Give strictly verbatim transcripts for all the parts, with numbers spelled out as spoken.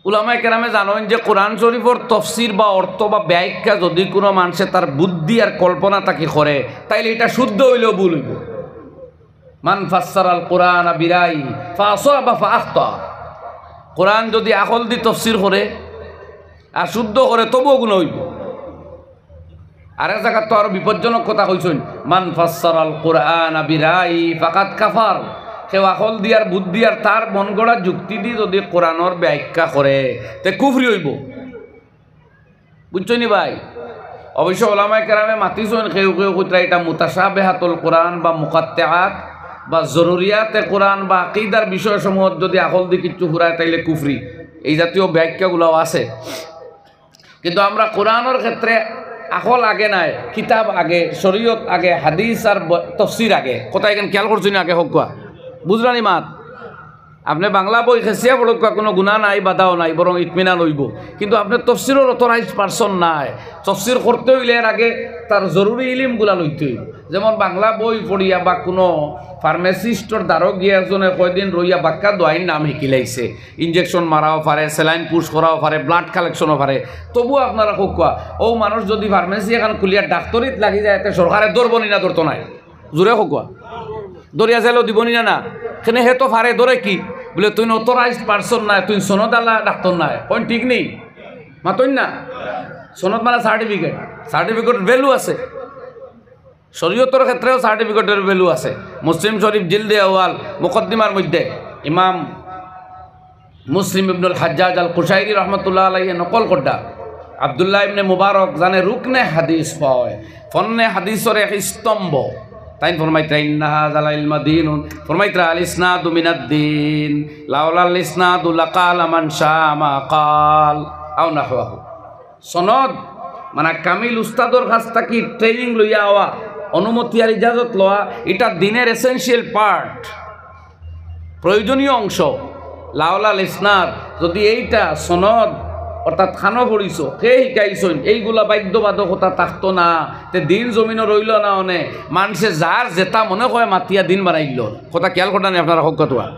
উলামায়ে কেরামে জানইন যে কোরআন শরীফর তফসির বা অর্থ বা ব্যাখ্যা যদি কুনু মানষে তার বুদ্ধি আর কল্পনা থাকি করে, তাইলে ইটা শুদ্ধ অইলেও ভুল অইবো। মান ফাসসারাল কুরআনা বিরাই ফাআসাবা ফাআখতা। কোরআন যদি আকল দি তফসির করে আর শুদ্ধ করে, তবুও গুনা অইবো। আরেক জাগাত তো আরো বিপজ্জনক কথা কইছইন, মান ফাসসারাল কুরআনা বিরাই ফাকাদ কাফার। কেউ আকল দি আর বুদ্ধি আর তার মন গড়া যুক্তি দি যদি কোরআনর ব্যাখ্যা করে, তে কুফরি অইবো। বুঝছইন নি ভাই? অবশ্য ওলামায়ে কেরামে মাতিছইন, কেউ কেউ কইতরা ইটা মুতাশাবেহাতুল কোরআন বা মুকাত্তেআত বা জরুরিয়াতে কোরআন বা আকিদার বিষয়সমূহত যদি আকল দি কিচ্ছু ফুরায়, তাইলে কুফরি। এই জাতীয় ব্যাখ্যাগুলাও আছে। কিন্তু আমরা কোরআনর ক্ষেত্রে আকল আগে নায়, কিতাব আগে, শরীয়ত আগে, হাদিস আর ব-, তফসির আগে। কথা এখান খেয়াল করছইন নি? আগে কউক্কা, বুঝরা নি মাত? আপনে বাংলা বই খেছিয়া পড়উক্কা, কুনু গুনা নাই, বাধাও নাই, বরং ইতমিনান অইবো। কিন্তু আপনে তফসিরর authorized person নায়। তফসির করতে অইলে এর আগে তার জরুরি ইলিমগুলা লইতে অইবো। যেমন বাংলা বই পড়িয়া বা কুনু ফার্মাসিস্টর দ্বারো গিয়া একজনে কয়দিন রইয়া বাক্কা দওয়াইর নাম হিকিলাইছে, ইনজেকশন মারাও পারে, saline push করাও পারে, blood collection-ও পারে, তবু আপনারা কউক্কা, অউ মানুষ যদি ফার্মেসি এখান খুলিয়া ডাক্তরিত লাগি যায়, তে সরকারে ধরবো নি না ধরতো নায়? জোরে কউক্কা। ধরিয়া জেলো দিবো নি না? না। কেনে হে তো পারে, ধরে কি? বুলে, "তুইন authorized person নায়, তুইন সনদআলা ডাক্তর নায়।" কইন ঠিক নি? মাতইন না? সনদ মানে সার্টিফিকেট। সার্টিফিকেটর value আছে। শরীয়তর ক্ষেত্রেও সার্টিফিকেটর value আছে। মুসলিম শরীফ জিলদে আউয়াল মুকদ্দিমার মধ্যে ইমাম মুসলিম ইবনুল হাজ্জাজ আল কুশাইরি রহমতুল্লাহ আলাইহি নকল কররা, আব্দুল্লাহ ইবনে মুবারক, যানে রুকনে হাদিস কওয়া অয়, ফন্নে হাদিসর এক স্তম্ভ, তাইন ফরমাইতরা, "ইন্না হাযাল ইলমা দীনুন", ফরমাইতরা, "আল ইসনাদু মিনাদ দীন, লাউলাল ইসনাদু লাকালা মান শাআ মা কাল", আও নাহওয়াহু। সনদ, মানে কামিল উস্তাদর কাছ থাকি training লইয়া আওয়া, অনুমতি আর ইজাজত লওয়া, ইটা দীনের essential part, প্রয়োজনীয় অংশ। লাউলাল ইসনাদ, যদি এইটা সনদ, অর্থাৎ খানো পড়িছো, কে হিকাইছইন, এইগুলা বাধ্যবাধকতা থাকতো না, তে দীন জমিনো রইলো না। অনে মানষে যার যেটা মনে কয় মাতিয়া দীন বানাইলো। কথা খেয়াল কররা নি আপনারা? কউক্কা তুয়া।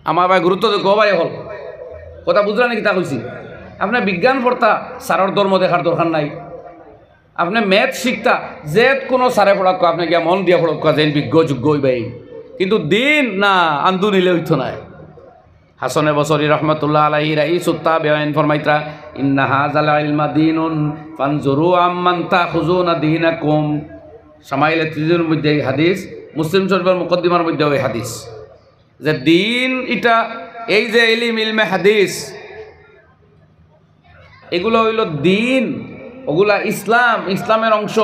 আমার ভাই গুরুত্ব দেউক্কা, ও ভাই অকল। কথা বুঝরা নি কিতা কইছি? আপনে বিজ্ঞান পড়তা, স্যারর ধর্ম দেখার দরকার নাই। আপনে math শিখতা, যে কুনু স্যারে পড়াউক্কা, আপনে গিয়া মন দিয়া পড়াউক্কা, যেইন বিজ্ঞ যোগ্য অইবা। কিন্তু দীন না, আন্দু নিলে অইতো নায়। হাসানে বসরি রহমতুল্লাহ আলাইহি রাইসুত তাবেঈন ফরমাইতরা, "ইন্না হাযাল ইলমা দীনুন ফানজুরু আম্মান তাখুযুনা দীনাকুম।" শামাইলে তিরমিজির মধ্যে এই হাদিস, মুসলিম শরীফর মুকদ্দিমার মধ্যেও এই হাদিস। যে দীন ইটা, এই যে ইলিম, ইলমে হাদিস, এগুলা অইলো দীন, ওগুলা ইসলাম, ইসলামের অংশ।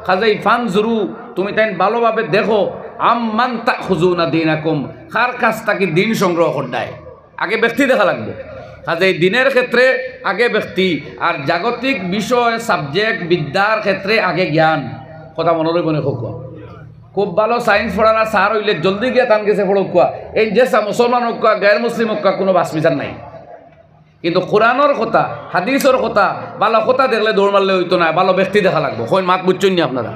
কাজেই ফানজুরু, তুমি তাইন ভালোভাবে দেখো, আম্মান তাখুযুনা দীনাকুম, কার কাছ থাকি দীন সংগ্রহ কররায়। আগে ব্যক্তি দেখা লাগবো। কাজেই দীনের ক্ষেত্রে আগে ব্যক্তি, আর জাগতিক বিষয়, subject, বিদ্যার ক্ষেত্রে আগে জ্ঞান। কথা মনো রইবো নি কউক্কা? খুব ভালো science পড়ারা স্যার অইলে জলদি গিয়া তান গেছে পড়উক্কা। এই যে সা-, মুসলমান অউক্কা, গের মুসলিম অউক্কা, কুনু বাছ বিচার নাই। কিন্তু কোরআনর কথা, হাদিসর কথা, ভালা কথা দেখলে দৌড় মারলে অইতো নায়, ভালো ব্যক্তি দেখা লাগবো। কইন মাত বুঝছইন নি আপনারা?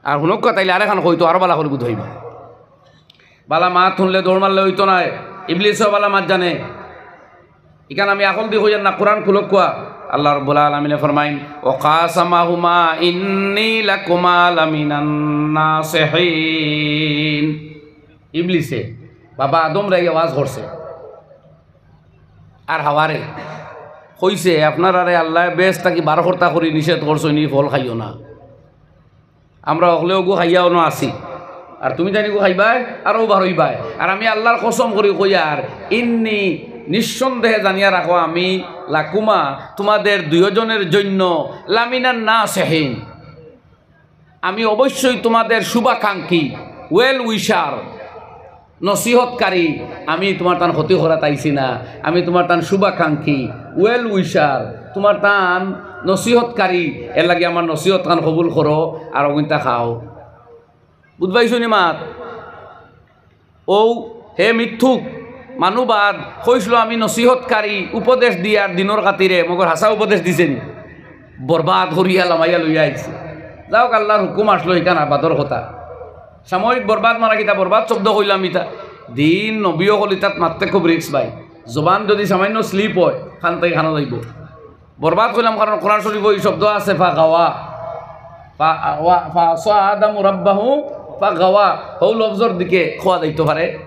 আর হুনউক্কা, তাইলে আরেকখান কইতো আরো ভালা করি বুঝাইবা। ভালা মাত হুনলে দৌড় মারলে অইতো নায়, ইবলিসেও ভালা মাত জানে। ইখান আমি আকল দি কইয়ার না, কোরআন খুলউক্কা। আল্লাহ রাব্বুল আলামিনে ফরমাইন, "ওয়া কাসামাহুমা ইন্নী লাকুমা লামিনান নাসিহিন।" ইবলিসে বাবা আদমরে আইয়া ওয়াজ করছে, আর হাওয়ারে কইছে, "আপনারারে আল্লায় বেহেস্ত থাকি বার করতা করি নিষেধ করছইন, ই ফল খাইও না।" আমরা অকলে অগু খাইয়া অনো আছি, আর তুমি তাইন ইগু খাইবায় আর অউ বার অইবায়। আর আমি আল্লাহর কসম করি কইয়ার, ইন্নী, নিঃসন্দেহে জানিয়া রাখো, আমি, লাকুমা, তোমাদের দুইজনের জন্য, লামিনান নাসিহিন, আমি অবশ্যই তোমাদের শুভাকাঙ্ক্ষী, well wisher। নসিহতকারী, আমি তোমার তান ক্ষতি করাত আইছি না, আমি তোমার তান শুভাকাঙ্ক্ষী, well wisher, তোমার তান নসিহতকারী, এর লাগি আমার নসিহতখান কবুল করো আর অগুইনতা খাও। বুঝ পাইছো নি মাত? অউ হে মিথ্যুক, মানুবাদ, কইছলো আমি নসিহতকারী, উপদেশ দিয়ার দীনর খাতিরে, মগর হাছা উপদেশ দিছে নি? বরবাদ করিয়া লামাইয়া লইয়া আইছে। যাউক, আল্লাহর হুকুম আসলো, ইখান আবাদর কথা। সাময়িক বরবাদ মারা কিতা, বরবাদ শব্দ কইলাম ইতা। দীন নবী অকল ইতাত মাততে খুব risk ভাই। জবান যদি সামান্য স্লিপ হয়, খান থাকি খানো যাইবো। বরবাদ কইলাম, কারণ কোরআন শরীফো ই শব্দ আছে, ফাগাওয়া। ফা-, ওয়া-, ফাআসা আদামু রাব্বাহু ফাগাওয়া। হউ লফজর দিকে খোয়া যাইতো পারে।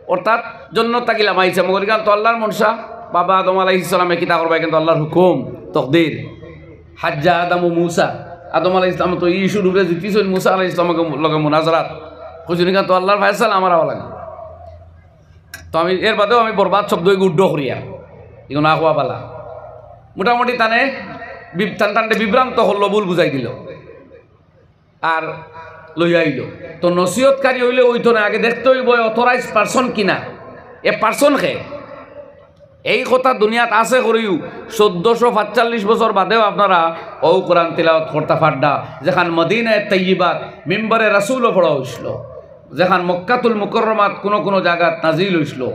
অর্থাৎ জন্নত থাকি লামাইছে, মগর ইখান তো আল্লার মনশা। বাবা আদম আলাইহিস সালামে কিতা করবা, ইখান তো আল্লার হুকুম, তকদির। হাজ্জা আদামু মুসা, আদম আলাইহিস সালাম তো ই ইস্যুর উপরে জিতিছইন মুসা আলাইহিস সালামর লগে মুনাজারাত। কইছইন, ইখান তো আল্লার ফয়সালা, আমার আওয়া লাগে। তো আমি এর বাদেও আমি বরবাদ শব্দ এগু উড্ড করিয়া, ইগু না কওয়া বালা। মোটামুটি তানে বি-, তান তানরে বিভ্রান্ত করলো, ভুল বুঝাই দিল, আর লইয়া আইল। তো নসিহতকারী অইলে অইতো না, আগে দেখতে অইবো এ authorized person কিনা, এ person কে। এই কথা দুনিয়াত আছে করিও, চৌদ্দশো পাঁচচল্লিশ বছর বাদেও আপনারা অউ কোরআন তিলাওয়াত করতা পাররা, যেখান মদিনায়ে তৈয়বাত মিম্বরে রাসূলো পড়া অইছিল, যেখান মক্কাতুল মুকাররমাত কুনু কুনু জাগাত নাজিল অইছিল,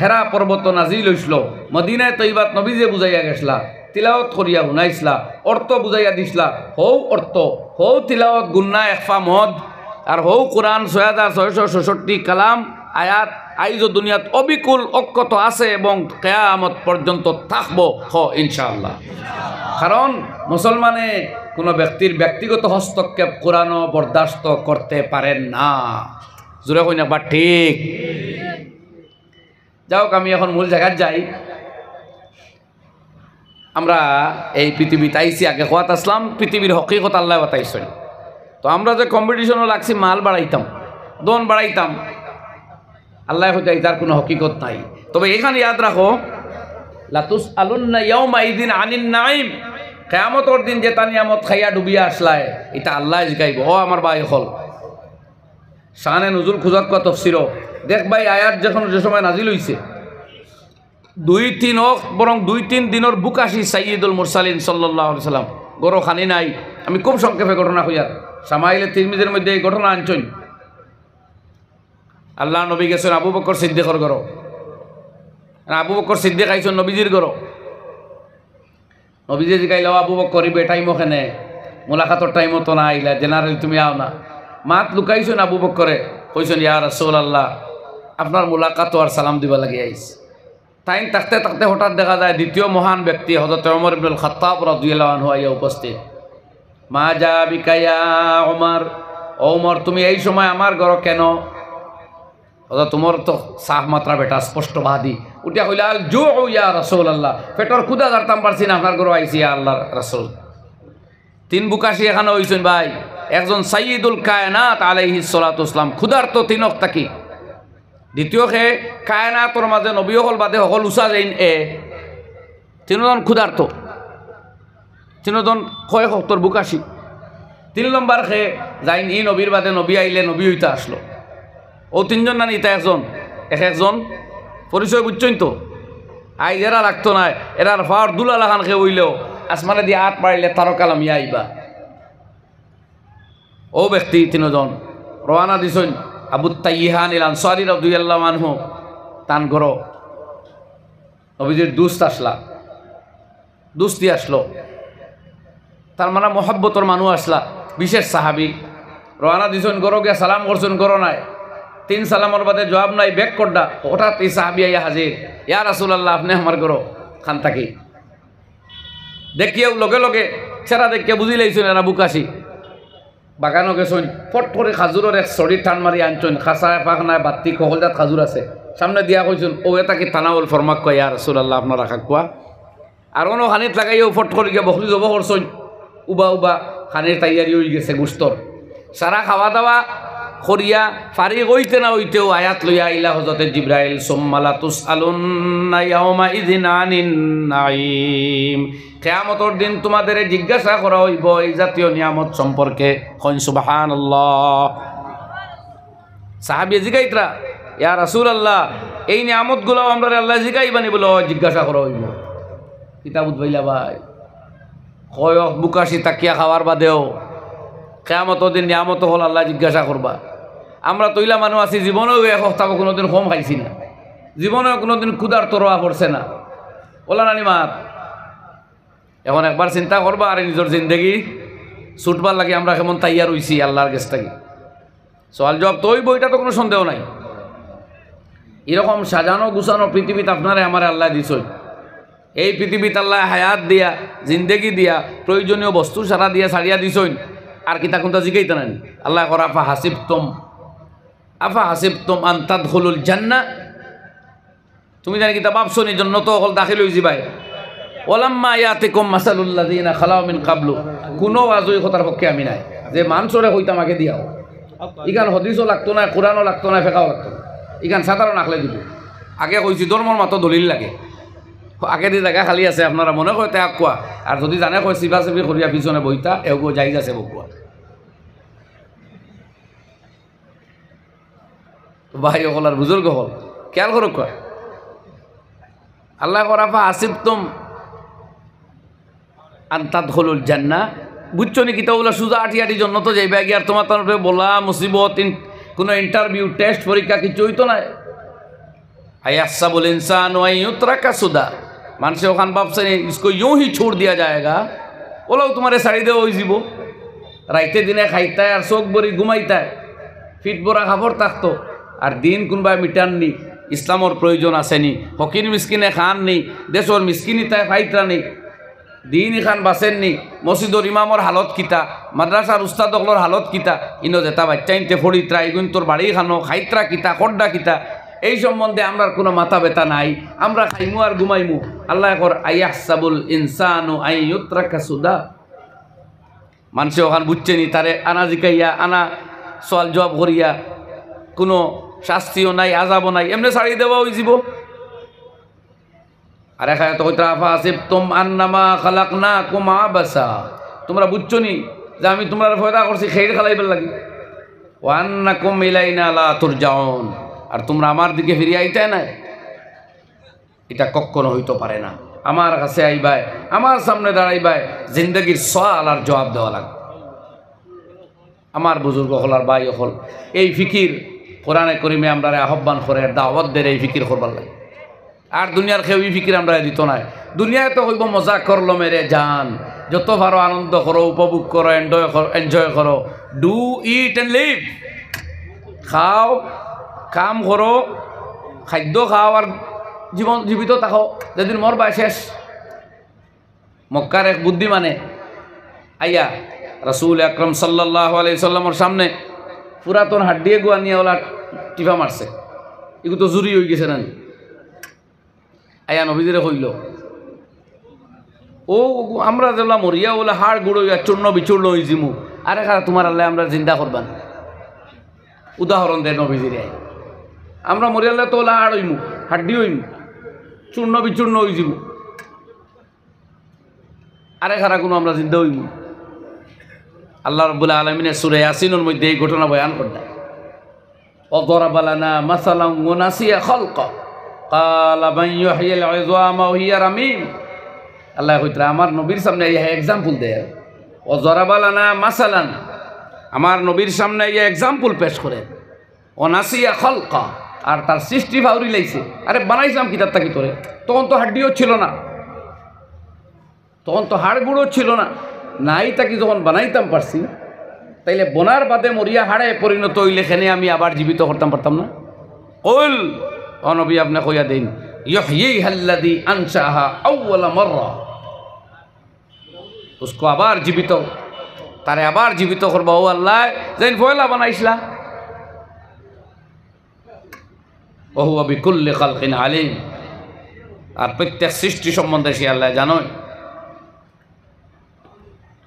হেরা পর্বতো নাজিল অইছিল, মদিনায়ে তৈয়বাত নবীজিয়ে বুঝাইয়া গেছলা, তিলাওয়াত করিয়া হুনাইছলা, অর্থ বুঝাইয়া দিছলা, হউ অর্থ, হউ তিলাওয়াত গুন্না এক পা মদ, আর হউ কোরআন ছয় হাজার ছয়শো ছয়ষট্টি কালাম, আয়াত, আইজও দুনিয়াত অবিকুল অক্ষত আছে এবং কিয়ামত পর্যন্ত থাকবো, হ ইনশাআল্লাহ। কারণ মুসলমানে কোনো ব্যক্তির ব্যক্তিগত হস্তক্ষেপ কোরআনও বরদাস্ত করতে পারেন না। জোরে কইন একবার ঠিক। যাউক, আমি এখন মূল জাগাত যাই। আমরা এই পৃথিবীত আইছি, আগে কওয়াত আছলাম, পৃথিবীর হকিকত আল্লায় বাতাইছইন। তো আমরা যে কম্পিটিশনো লাগছি, মাল বাড়াইতাম, ধন বাড়াইতাম, আল্লায় কইতা ইতার কোনো হকিকত নাই। তবে এখান ইয়াদ রাখো, লাতুসআলুন্না ইয়াউমাইযিন আনিন নাঈম, কিয়ামতর দিন যেতা নিয়ামত খাইয়া ডুবিয়া আছলায়, ইতা আল্লায় জিকাইবো। ও আমার ভাই অকল, শানে নুজুল খুজাত কওয়া তফসিরো দেখবায়, আয়াত যখন যে সময় নাজিল অইছে, দুই তিন অক-, বরং দুই তিন দিনর বুকাশি সাইয়্যিদুল মুরসালিন সাল্লাল্লাহু আলাইহি সাল্লাম, ঘরো খানি নাই। আমি খুব সংক্ষেপে ঘটনা কইয়ার, শামাইলে তিরমিজির মধ্যে এই ঘটনা আনছইন। আল্লার নবী গেছইন আবু বকর সিদ্দিকর ঘরো, আর আবু বকর সিদ্দিক আইছইন নবীজির ঘরো। নবীজিয়ে জিকাইলা, "ও আবু বকর, ইবে টাইমো কেনে? মুলাকাতর টাইমো তো না আইলা, generally তুমি আও না।" মাত লুকাইছইন আবু বকরে, কইছইন, "ইয়া রাসূলুল্লাহ, আপনার মুলাকাতো আর সালাম দিবার লাগি আইছি।" তাইন থাকতে থাকতে হঠাৎ দেখা যায় দ্বিতীয় মহান ব্যক্তি হযরত ওমর ইবনুল খাত্তাব রাদিয়াল্লাহু আনহু আইয়া উপস্থিত। "মা জা বিকা ইয়া ওমর, ও ওমর, তুমি এই সময় আমার ঘরো কেন?" হযরত ওমর তো সাফ মাতরা বেটা, স্পষ্টবাদী। উঠিয়া কইলা, "আল জুউ ইয়া রাসূলুল্লাহ, পেটর ক্ষুধা জারতাম পারছি না, আপনার ঘরো আইছি ইয়া আল্লার রাসূল।" তিন বুকাশি এখানো অইছইন ভাই। একজন সাইয়্যিদুল কায়নাত আলাইহিস সালাতু ওয়াস সালাম, ক্ষুধার্ত তিনক থাকি। দ্বিতীয় কে কায়নাতর মাঝে নবী অকল বাদে হকল উচা যেইন এ। তিনজন ক্ষুধার্ত, তিনজন কয় হক্তর বুকাশি। তিন নম্বর কে যাইন ই নবীর বাদে নবী আইলে নবী অইতা আছলো। অউ তিনজন নানি ইতা একজন, এক একজন পরিচয় বুঝছইন তো? আইজ এরা লাগতো নায়, এরার ফাওর ধুলা লাখান কেউ অইলেও আসমানেদি আত বাড়াইলে তারকা লামিয়া আইবা। অউ ব্যক্তি তিনজন রওয়ানা দিছইন আবু তাইয়িহান ইল আনসারী রাদিয়াল্লাহু আনহু তান ঘরো। নবীজির দুস্ত আছলা, দুস্তি আছলো, তার মানে মহব্বতর মানুষ আছলা, বিশেষ সাহাবী। রওয়ানা দিছইন ঘরো, গিয়া সালাম করছইন, ঘরো নাই। তিন সালামর বাদে জবাব নাই, ব্যাক কররা। হঠাৎ ই সাহাবী আইয়া হাজির, "ইয়া রাসূলুল্লাহ, আপনে আমার ঘরো?" খান থাকি দেখিয়াউ লগে লগে চেহারা দেখিয়া বুঝিলাইছইন এরা বুকাশি। বাগানো গেছইন, ফট করি খাজুরর এক ছড়ি টান মারি আনছইন, খাসায়, পাকনায়, বাত্তি, হকল জাত খাজুর আছে। সামনে দিয়া কইছইন, "অউ এতা কি তানাউল ফরমাউক্কা ইয়া রাসূলুল্লাহ, আপনারা খাউক্কা।" আর অনো খানিত লাগাইয়াউ ফট করি গিয়া বকরি জবো করছইন, উবা উবা খানির তৈয়ারি অইগেছে গুস্তর। সারা খাওয়া দাওয়া করিয়া ফারিগ অইতে না অইতেউ আয়াত লইয়া আইলা হযরতে জিব্রাইল, "সুম্মা লাতুসআলুন্না ইয়াউমাইযিন আনিন নাঈম।" কিয়ামতর দিন তোমাদেরে জিজ্ঞাসা করা অইবো এই জাতীয় নিয়ামত সম্পর্কে। কইন সুবহানাল্লাহ। সাহাবীয়ে জিগাইতরা, "ইয়া রাসূলুল্লাহ, এই নিয়ামতগুলাও আমরারে আল্লায় জিগাইবা নি?" বলে, "অয়, জিজ্ঞাসা করা অইবো।" কিতা বুঝবাইলা ভাই? কয় অক্ত বুকাশি থাকিয়া খাওয়ার বাদেও কিয়ামতর দিন নিয়ামত অকল আল্লায় জিজ্ঞাসা করবা। আমরা তো ইলা মানুষ আছি, জীবনেও এক অক্ত কুনুদিন কম খাইছি না, জীবনেও কুনুদিন ক্ষুধার্ত রওয়া পড়ছে না। অলা নানি মাত? এখন একবার চিন্তা করবা আর নিজর জিন্দেগি ছুটবার লাগি আমরা কেমন তৈয়ার অইছি আল্লার গেছ থাকি। সওয়াল জবাব তো অইবো, ইটা তো কুনু সন্দেহ নাই। এরকম সাজানো গুছানো পৃথিবীত আপনারে আমারে আল্লায় দিছইন। এই পৃথিবীত আল্লায় হায়াত দিয়া, জিন্দেগি দিয়া, প্রয়োজনীয় বস্তু সারা দিয়া ছাড়িয়া দিছইন। আর কিতা কুনতা জিকাইতা নানি? আল্লায় কর, "আফা হাসিবতুম, আফা হাসিবতুম আন তাদখুলুল জান্নাহ?" তুমি জানি কিতা ভাবছো নি জন্নতো অকল দাখিল অইযিবায়? "ওয়ালাম্মা ইয়াতিকুম মাসালুল্লাযিনা খালাউ মিন ক্বাবলু।" কুনু ওয়াজো ই কথার পক্ষে আমি নায় যে মানষরে কইতাম আগে দিয়াও। ইখান হাদিসও লাগতো নায়, কুরআনও লাগতো নায়, ফেকাও লাগতো নায়। ইখান সাধারণ আখলে দিবো। আগে কইছি ধর্মর মাতো দলিল লাগে। আগেদি জাগা খালি আছে, আপনারা মনে কয় তে আকুয়া। আর যুদি জানে কয় চিবাচিবি করিয়া পিছনে বইতা, এগু জাইজ আছে বকুয়া। ভাই অকল আর বুজুর্গ অকল, খেয়াল করউক্কা। আল্লায় কর, "আফা হাসিবতুম আন তাদখুলুল জান্নাহ?" বুজছো নি কিতা, অলা সুজা আটি আটি জন্নতো যাইবায় গিয়া, আর তুমার তার উপরে বালা মুসিবত, ইন-, কুনু interview, test, পরীক্ষা কিচ্ছু অইতো নায়। আইয়াহসাবুল ইনসানু আন ইউতরাকা সুদা। মানষে অখান ভাবছে নি, "ইসকো ইউঁ হি ছোড় দিয়া যায়েগা?" অলাউ তুমারে ছাড়ি দেওয়া অইযিবো। রাইতে দিনে খাইতায় আর চউখ ভরি ঘুমাইতায়, ফিট ভরা কাপড় থাকতো, আর দিন কুনবায় মিটার নি, ইসলামর প্রয়োজন আছে নি, ফকির মিসকিনে খান নি, দেশর মিসকিন ইতায় পাইতরা নি, দিন ইখান বাচের নি, মসজিদর ইমামর হালত কিতা, মাদ্রাসার উস্তাদ অকলর হালত কিতা, ইনো যেতা বাইচ্চাইন্তে পড়িতরা, ইগুইন্তর বাড়ি খানো, খাইতরা কিতা, কররা কিতা, এই সম্বন্ধে আমরার কুনু মাথা ব্যথা নাই, আমরা খাইমু আর ঘুমাইমু। আল্লায় কর, "আইয়াহসাবুল ইনসানু আন ইউতরাকা সুদা।" মানষে অখান বুজছে নি, তারে আনা জিকাইয়া, আনা সওয়াল জওয়াব করিয়া, কুনু শাস্তিও নাই, আযাবও নাই, এমনে ছাড়ি দেওয়া অইযিবো। আরেক আয়াতো কইতরা, "আফা হাসিবতুম আন্নামা খালাকনাকুম আবাসা।" তুমরা বুজছো নি যে আমি তুমরারে পয়দা করছি খেইর খেলাইবার লাগি? "ওয়া আন্নাকুম ইলাইনা লা তুরজাউন।" আর তুমরা আমার দিকে ফিরিয়া আইতায় নায়। ইটা কখনো অইতো পারে না। আমার কাছে আইবায়, আমার সামনে দাঁড়াইবায়, জিন্দেগির সওয়াল আর জওয়াব দেওয়া লাগবো। আমার বুজুর্গ অকল আর ভাই অকল, এই ফিকির কোরআনে করিমে আমরারে আহ্বান করের, দাওয়াত দের এই ফিকির করবার লাগি। আর দুনিয়ার কেউ ই ফিকির আমরারে দিতো নায়। দুনিয়ায় তো কইবো মজা করলো মেরে জান, যত পারো আনন্দ করো, উপভোগ করো, enjoy করো, enjoy করো, do, eat and live। খাও, কাম করো, খাদ্য খাও আর জীবন, জীবিত থাকো, যেদিন মরবায় শেষ। মক্কার এক বুদ্ধিমানে আইয়া রাসূল আকরাম সাল্লাল্লাহু আলাইহি ওয়াসাল্লামর সামনে পুরাতন হাড্ডি এগু আনিয়া অলা টিপা মারছে, ইগু তো জুড়ি অইগেছে না নি? আইয়া নবীজিরে কইলো, "ও, আমরা যেলা মরিয়া অলা হাড় গুড় অইয়া চূর্ণ বিচূর্ণ অইযিমু, আরেক হারা তুমার আল্লায় আমরারে জিন্দা করবা নি?" উদাহরণ দেয় নবীজিরে। আমরা মরিয়ালে তো অলা হাড় অইমু, হাড্ডি অইমু, চূর্ণ বিচূর্ণ অইযিমু। আরেক হারা কুনু আমরা জিন্দা অইমু? আল্লাহ রাব্বুল আলামিনে সূরা ইয়াসিনর মধ্যে এই ঘটনা বয়ান কররা। "ওয়া দারাবা লানা মাসালান ওয়া নাসিয়া খালকা, ক্বালা মান ইউহয়িল ইযামা ওয়া হিয়া রামীম।" আল্লায় কইতরা আমার নবীর সামনে এই example দেয়। "ওয়া দারাবা লানা মাসালান", আমার নবীর সামনে এই example পেশ করে। "ওয়া নাসিয়া খালকা", আর তার সৃষ্টি ফাউরি লাইছে। আরে বানাইছলাম কিতার থাকি তোরে? তখন তো হাড্ডিও ছিল না, তখন তো হাড় গুড়ও ছিল না। নাই থাকি যখন বানাইতাম পারছি, তাইলে বনার বাদে মরিয়া হাড়ে পরিণত অইলে কেনে আমি আবার জীবিত করতাম পারতাম না? কুল, ও নবী, আপনে কইয়া দেইন, ইউহয়িহাল্লাযী আনশাআহা আউওয়ালা মাররা। উসকো আবার জীবিত, তারে আবার জীবিত করবা ও আল্লায়, যেইন পয়লা বানাইছলা। ওয়া হুয়া বিকুল্লি খালকিন আলিম, আর প্রত্যেক সৃষ্টি সম্বন্ধে সে আল্লায় জানইন।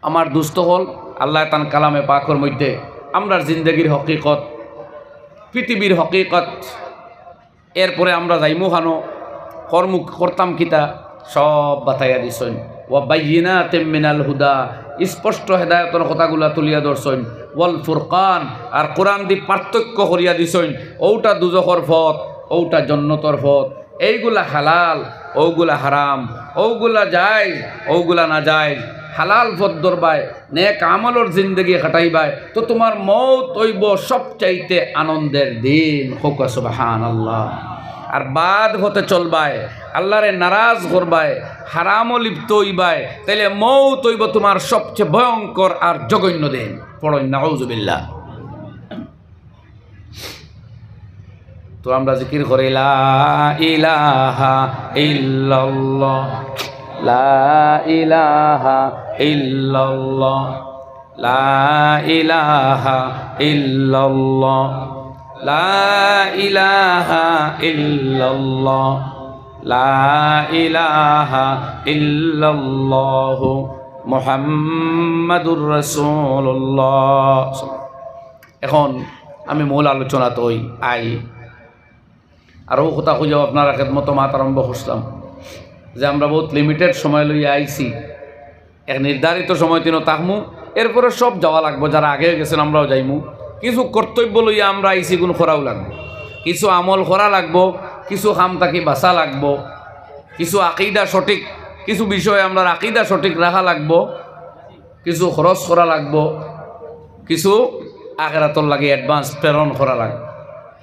আমার দুস্ত অকল, আল্লায় তান কালামে পাকর মধ্যে আমরার জিন্দেগির হকিকত, পৃথিবীর হকিকত, এরপরে আমরা যাইমু খানো, কর্ম করতাম কিতা, সব বাতাইয়া দিছইন। ওয়া বাইয়িনাতিম মিনাল হুদা, স্পষ্ট হেদায়েতর কথাগুলা তুলিয়া ধরছইন। ওয়াল ফুরকান, আর কোরআন দি পার্থক্য করিয়া দিছইন। অউটা দুজখর পথ, অউটা জন্নতর পথ। এইগুলা হালাল, অউগুলা হারাম, অউগুলা জায়েজ, অউগুলা নাজায়েজ। হালাল পথ ধরবায়, নেক আমলর জিন্দেগি কাটাইবায়, তো তুমার মউত অইবো সবচাইতে আনন্দের দিন। কউক্কা সুবহানাল্লাহ। আর বাদ পথে চলবায়, আল্লারে নারাজ করবায়, হারামো লিপ্ত অইবায়, তাইলে মউত অইবো তুমার সবচেয়ে ভয়ঙ্কর আর জঘন্য দিন। পড়ইন নাউজুবিল্লাহ। তো আমরা জিকির করি, লা ইলাহা ইল্লাল্লাহ, লা ইলাহা ইল্লাল্লাহ, লা ইলাহা ইল্লাল্লাহ, লা ইলাহা ইল্লাল্লাহ, লা ইলাহা ইল্লাল্লাহু মুহাম্মাদুর রাসূলুল্লাহ। এখন আমি মূল আলোচনাত অই আই। আরও কথা কইয়াও আপনারার খেদমতো মাত আরম্ভ করছিলাম যে আমরা বউত limited সময় লইয়া আইছি, এক নির্ধারিত সময় তিনো থাকমু, এরপরে সব যাওয়া লাগবো, যারা আগে গেছইন আমরাও যাইমু। কিছু কর্তব্য লইয়া আমরা আইছি, ইগুন করাও লাগবো, কিছু আমল করা লাগবো, কিছু কাম থাকি বাঁচা লাগবো, কিছু আকিদা সঠিক, কিছু বিষয়ে আমরার আকিদা সঠিক রাখা লাগবো, কিছু খরচ করা লাগবো, কিছু আখেরাতর লাগি advance প্রেরণ করা লাগবো।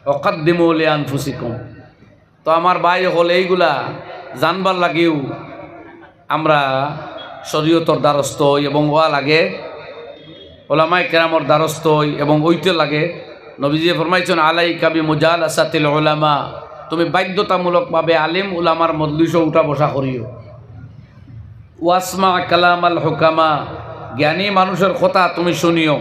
ওয়াকাদ্দিমু লিআনফুসিকুম। তো আমার ভাই অকল, এইগুলা জানবার লাগিও আমরা শরীয়তর দ্বারস্থ অই এবং অওয়া লাগে, ওলামায়ে কেরামর দ্বারস্থ অই এবং অইতে লাগে। নবীজিয়ে ফরমাইছইন, আলাইকা বিমুজালাসাতিল উলামা, তুমি বাধ্যতামূলকভাবে আলিম উলামার মজলিসো উঠা বসা করিও। ওয়াসমা কালামাল হুকামা, জ্ঞানী মানুষর কথা তুমি শুনিও।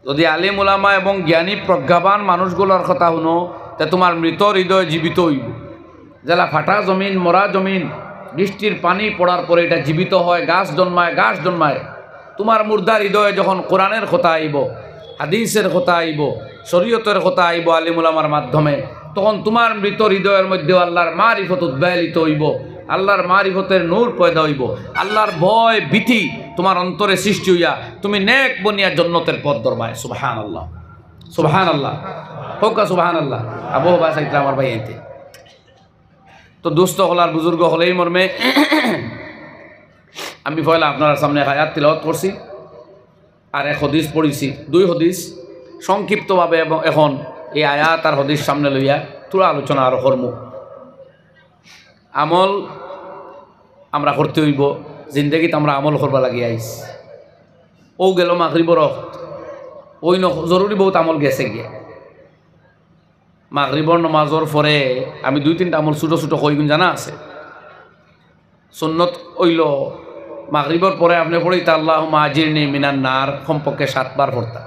যদি আলিম উলামা এবং জ্ঞানী প্রজ্ঞাবান মানুষগুলার কথা হুনো, তে তুমার মৃত হৃদয় জীবিত অইবো। যেলা ফাটা জমিন, মরা জমিন, বৃষ্টির পানি পড়ার পরে ইটা জীবিত হয়, গাছ জন্মায়, ঘাস জন্মায়। তুমার মুর্দা হৃদয়ে যখন কোরআনের কথা আইবো, হাদিসের কথা আইবো, শরীয়তের কথা আইবো আলিম উলামার মাধ্যমে, তখন তুমার মৃত হৃদয়ের মধ্যেও আল্লাহর মারিফত উদ্বেলিত অইবো। আল্লাহর মারিফতের নূর পয়দা অইবো। আল্লাহর ভয় ভীতি তুমার অন্তরে সৃষ্টি অইয়া তুমি নেক বনিয়া জন্নতের পথ ধরবায়। সুবহানাল্লাহ, সুবহানাল্লাহ, কউক্কা সুবহানাল্লাহ। আবু হবা সাইতরা আমার ভাই আনতে। তো দোস্ত অকল আর বুজুর্গ অকল, এই মর্মে আমি পয়লা আপনারার সামনে এক আয়াত তিলাওয়াত করছি, আর এক হাদিস পড়ছি, দুই হাদিস সংক্ষিপ্তভাবে, এবং এখন এই আয়াত আর হাদিস সামনে লইয়া থুড়া আলোচনা আরো করমু। আমল আমরা করতে অইবো, জিন্দেগিত আমরা আমল করবার লাগি আইছি। অউ গেল মাগরিবর অক্ত, অউ ন-, জরুরি বউত আমল গেছে গিয়া। মাগরিবর নমাজর পরে আমি দুই তিনটা আমল ছুটো ছুটো কই, ইগুন জানা আছে। সুন্নত অইলো, মাগরিবর পরে আপনে পড়ইতা আল্লাহুম্মা আজিরনি মিনান নার, কমপক্ষে সাতবার পড়তা।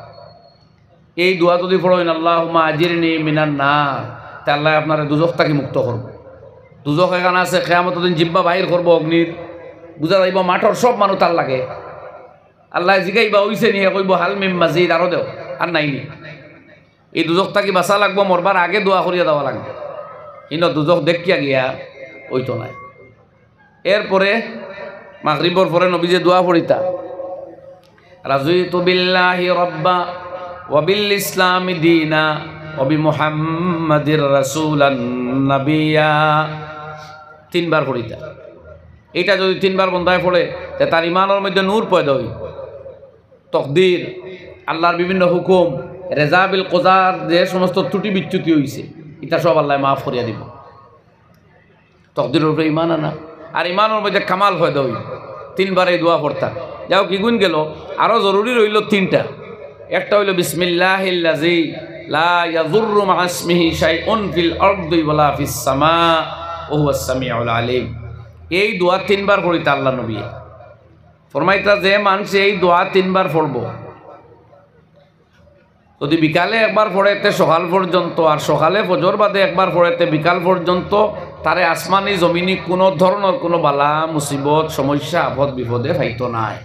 এই দোয়া যদি পড়ইন, আল্লাহুম্মা আজিরনি মিনান নার, তে আল্লায় আপনারে দুজখ থাকি মুক্ত করবো। দুজখ এখান আছে, কিয়ামতর দিন জিব্বা বাইর করবো অগ্নির, বুঝা যাইবো মাঠর সব মানুষ তার লাগে। আল্লায় জিগাইবা, অইছে নি? হে কইবো, হাল মিন মাজিদ, আরো দেও, আর নাই নি? এই দুজখ থাকি বাঁচা লাগবো, মরবার আগে দোয়া করিয়া দেওয়া লাগবো। ইনো দুজখ দেখিয়া গিয়া অইতো নায়। এরপরে মাগরিবর পরে নবীজিয়ে দোয়া পড়িতা, রাদিতু বিল্লাহি রাব্বা ওয়া বিল ইসলামি দীনা ওয়া বি মুহাম্মাদির রাসূলান নাবিয়্যা। তিনবার পড়িতা। ইটা যদি তিনবার বন্দায় পড়ে, তে তার ইমানর মধ্যে নূর পয়দা অইবো। তকদির, আল্লাহর বিভিন্ন হুকুম, রেজা বিল কজার যে সমস্ত ত্রুটি বিচ্যুতি অইছে, ইটা সব আল্লায় মাফ করিয়া দিবো। তকদিরর উপরে ইমান আনা, আর ইমানর মধ্যে কামাল পয়দা অইবো। তিনবার এই দোয়া পড়তা। যাউক, ইগুন গেল, আরো জরুরি রইলো তিনটা। একটা অইলো, বিসমিল্লাহিল্লাযী লা ইয়াদুররু মা'আ ইসমিহি শাইউন ফিল আরদি ওয়ালা ফিস সামা ওয়া হুয়াস সামিউল আলিম। এই দোয়া তিনবার পড়িতা আল্লাহর নবীয়ে। ফরমাইতা, যে মানষে এই দোয়া তিনবার পড়বো, যদি বিকালে একবার পড়ে তে সকাল পর্যন্ত, আর সকালে ফজর বাদে একবার পড়ে তে বিকাল পর্যন্ত, তারে আসমানি জমিনি কুনু ধরনর কুনু বালা, মুসিবত, সমস্যা, আপদ বিপদে পাইতো নায়।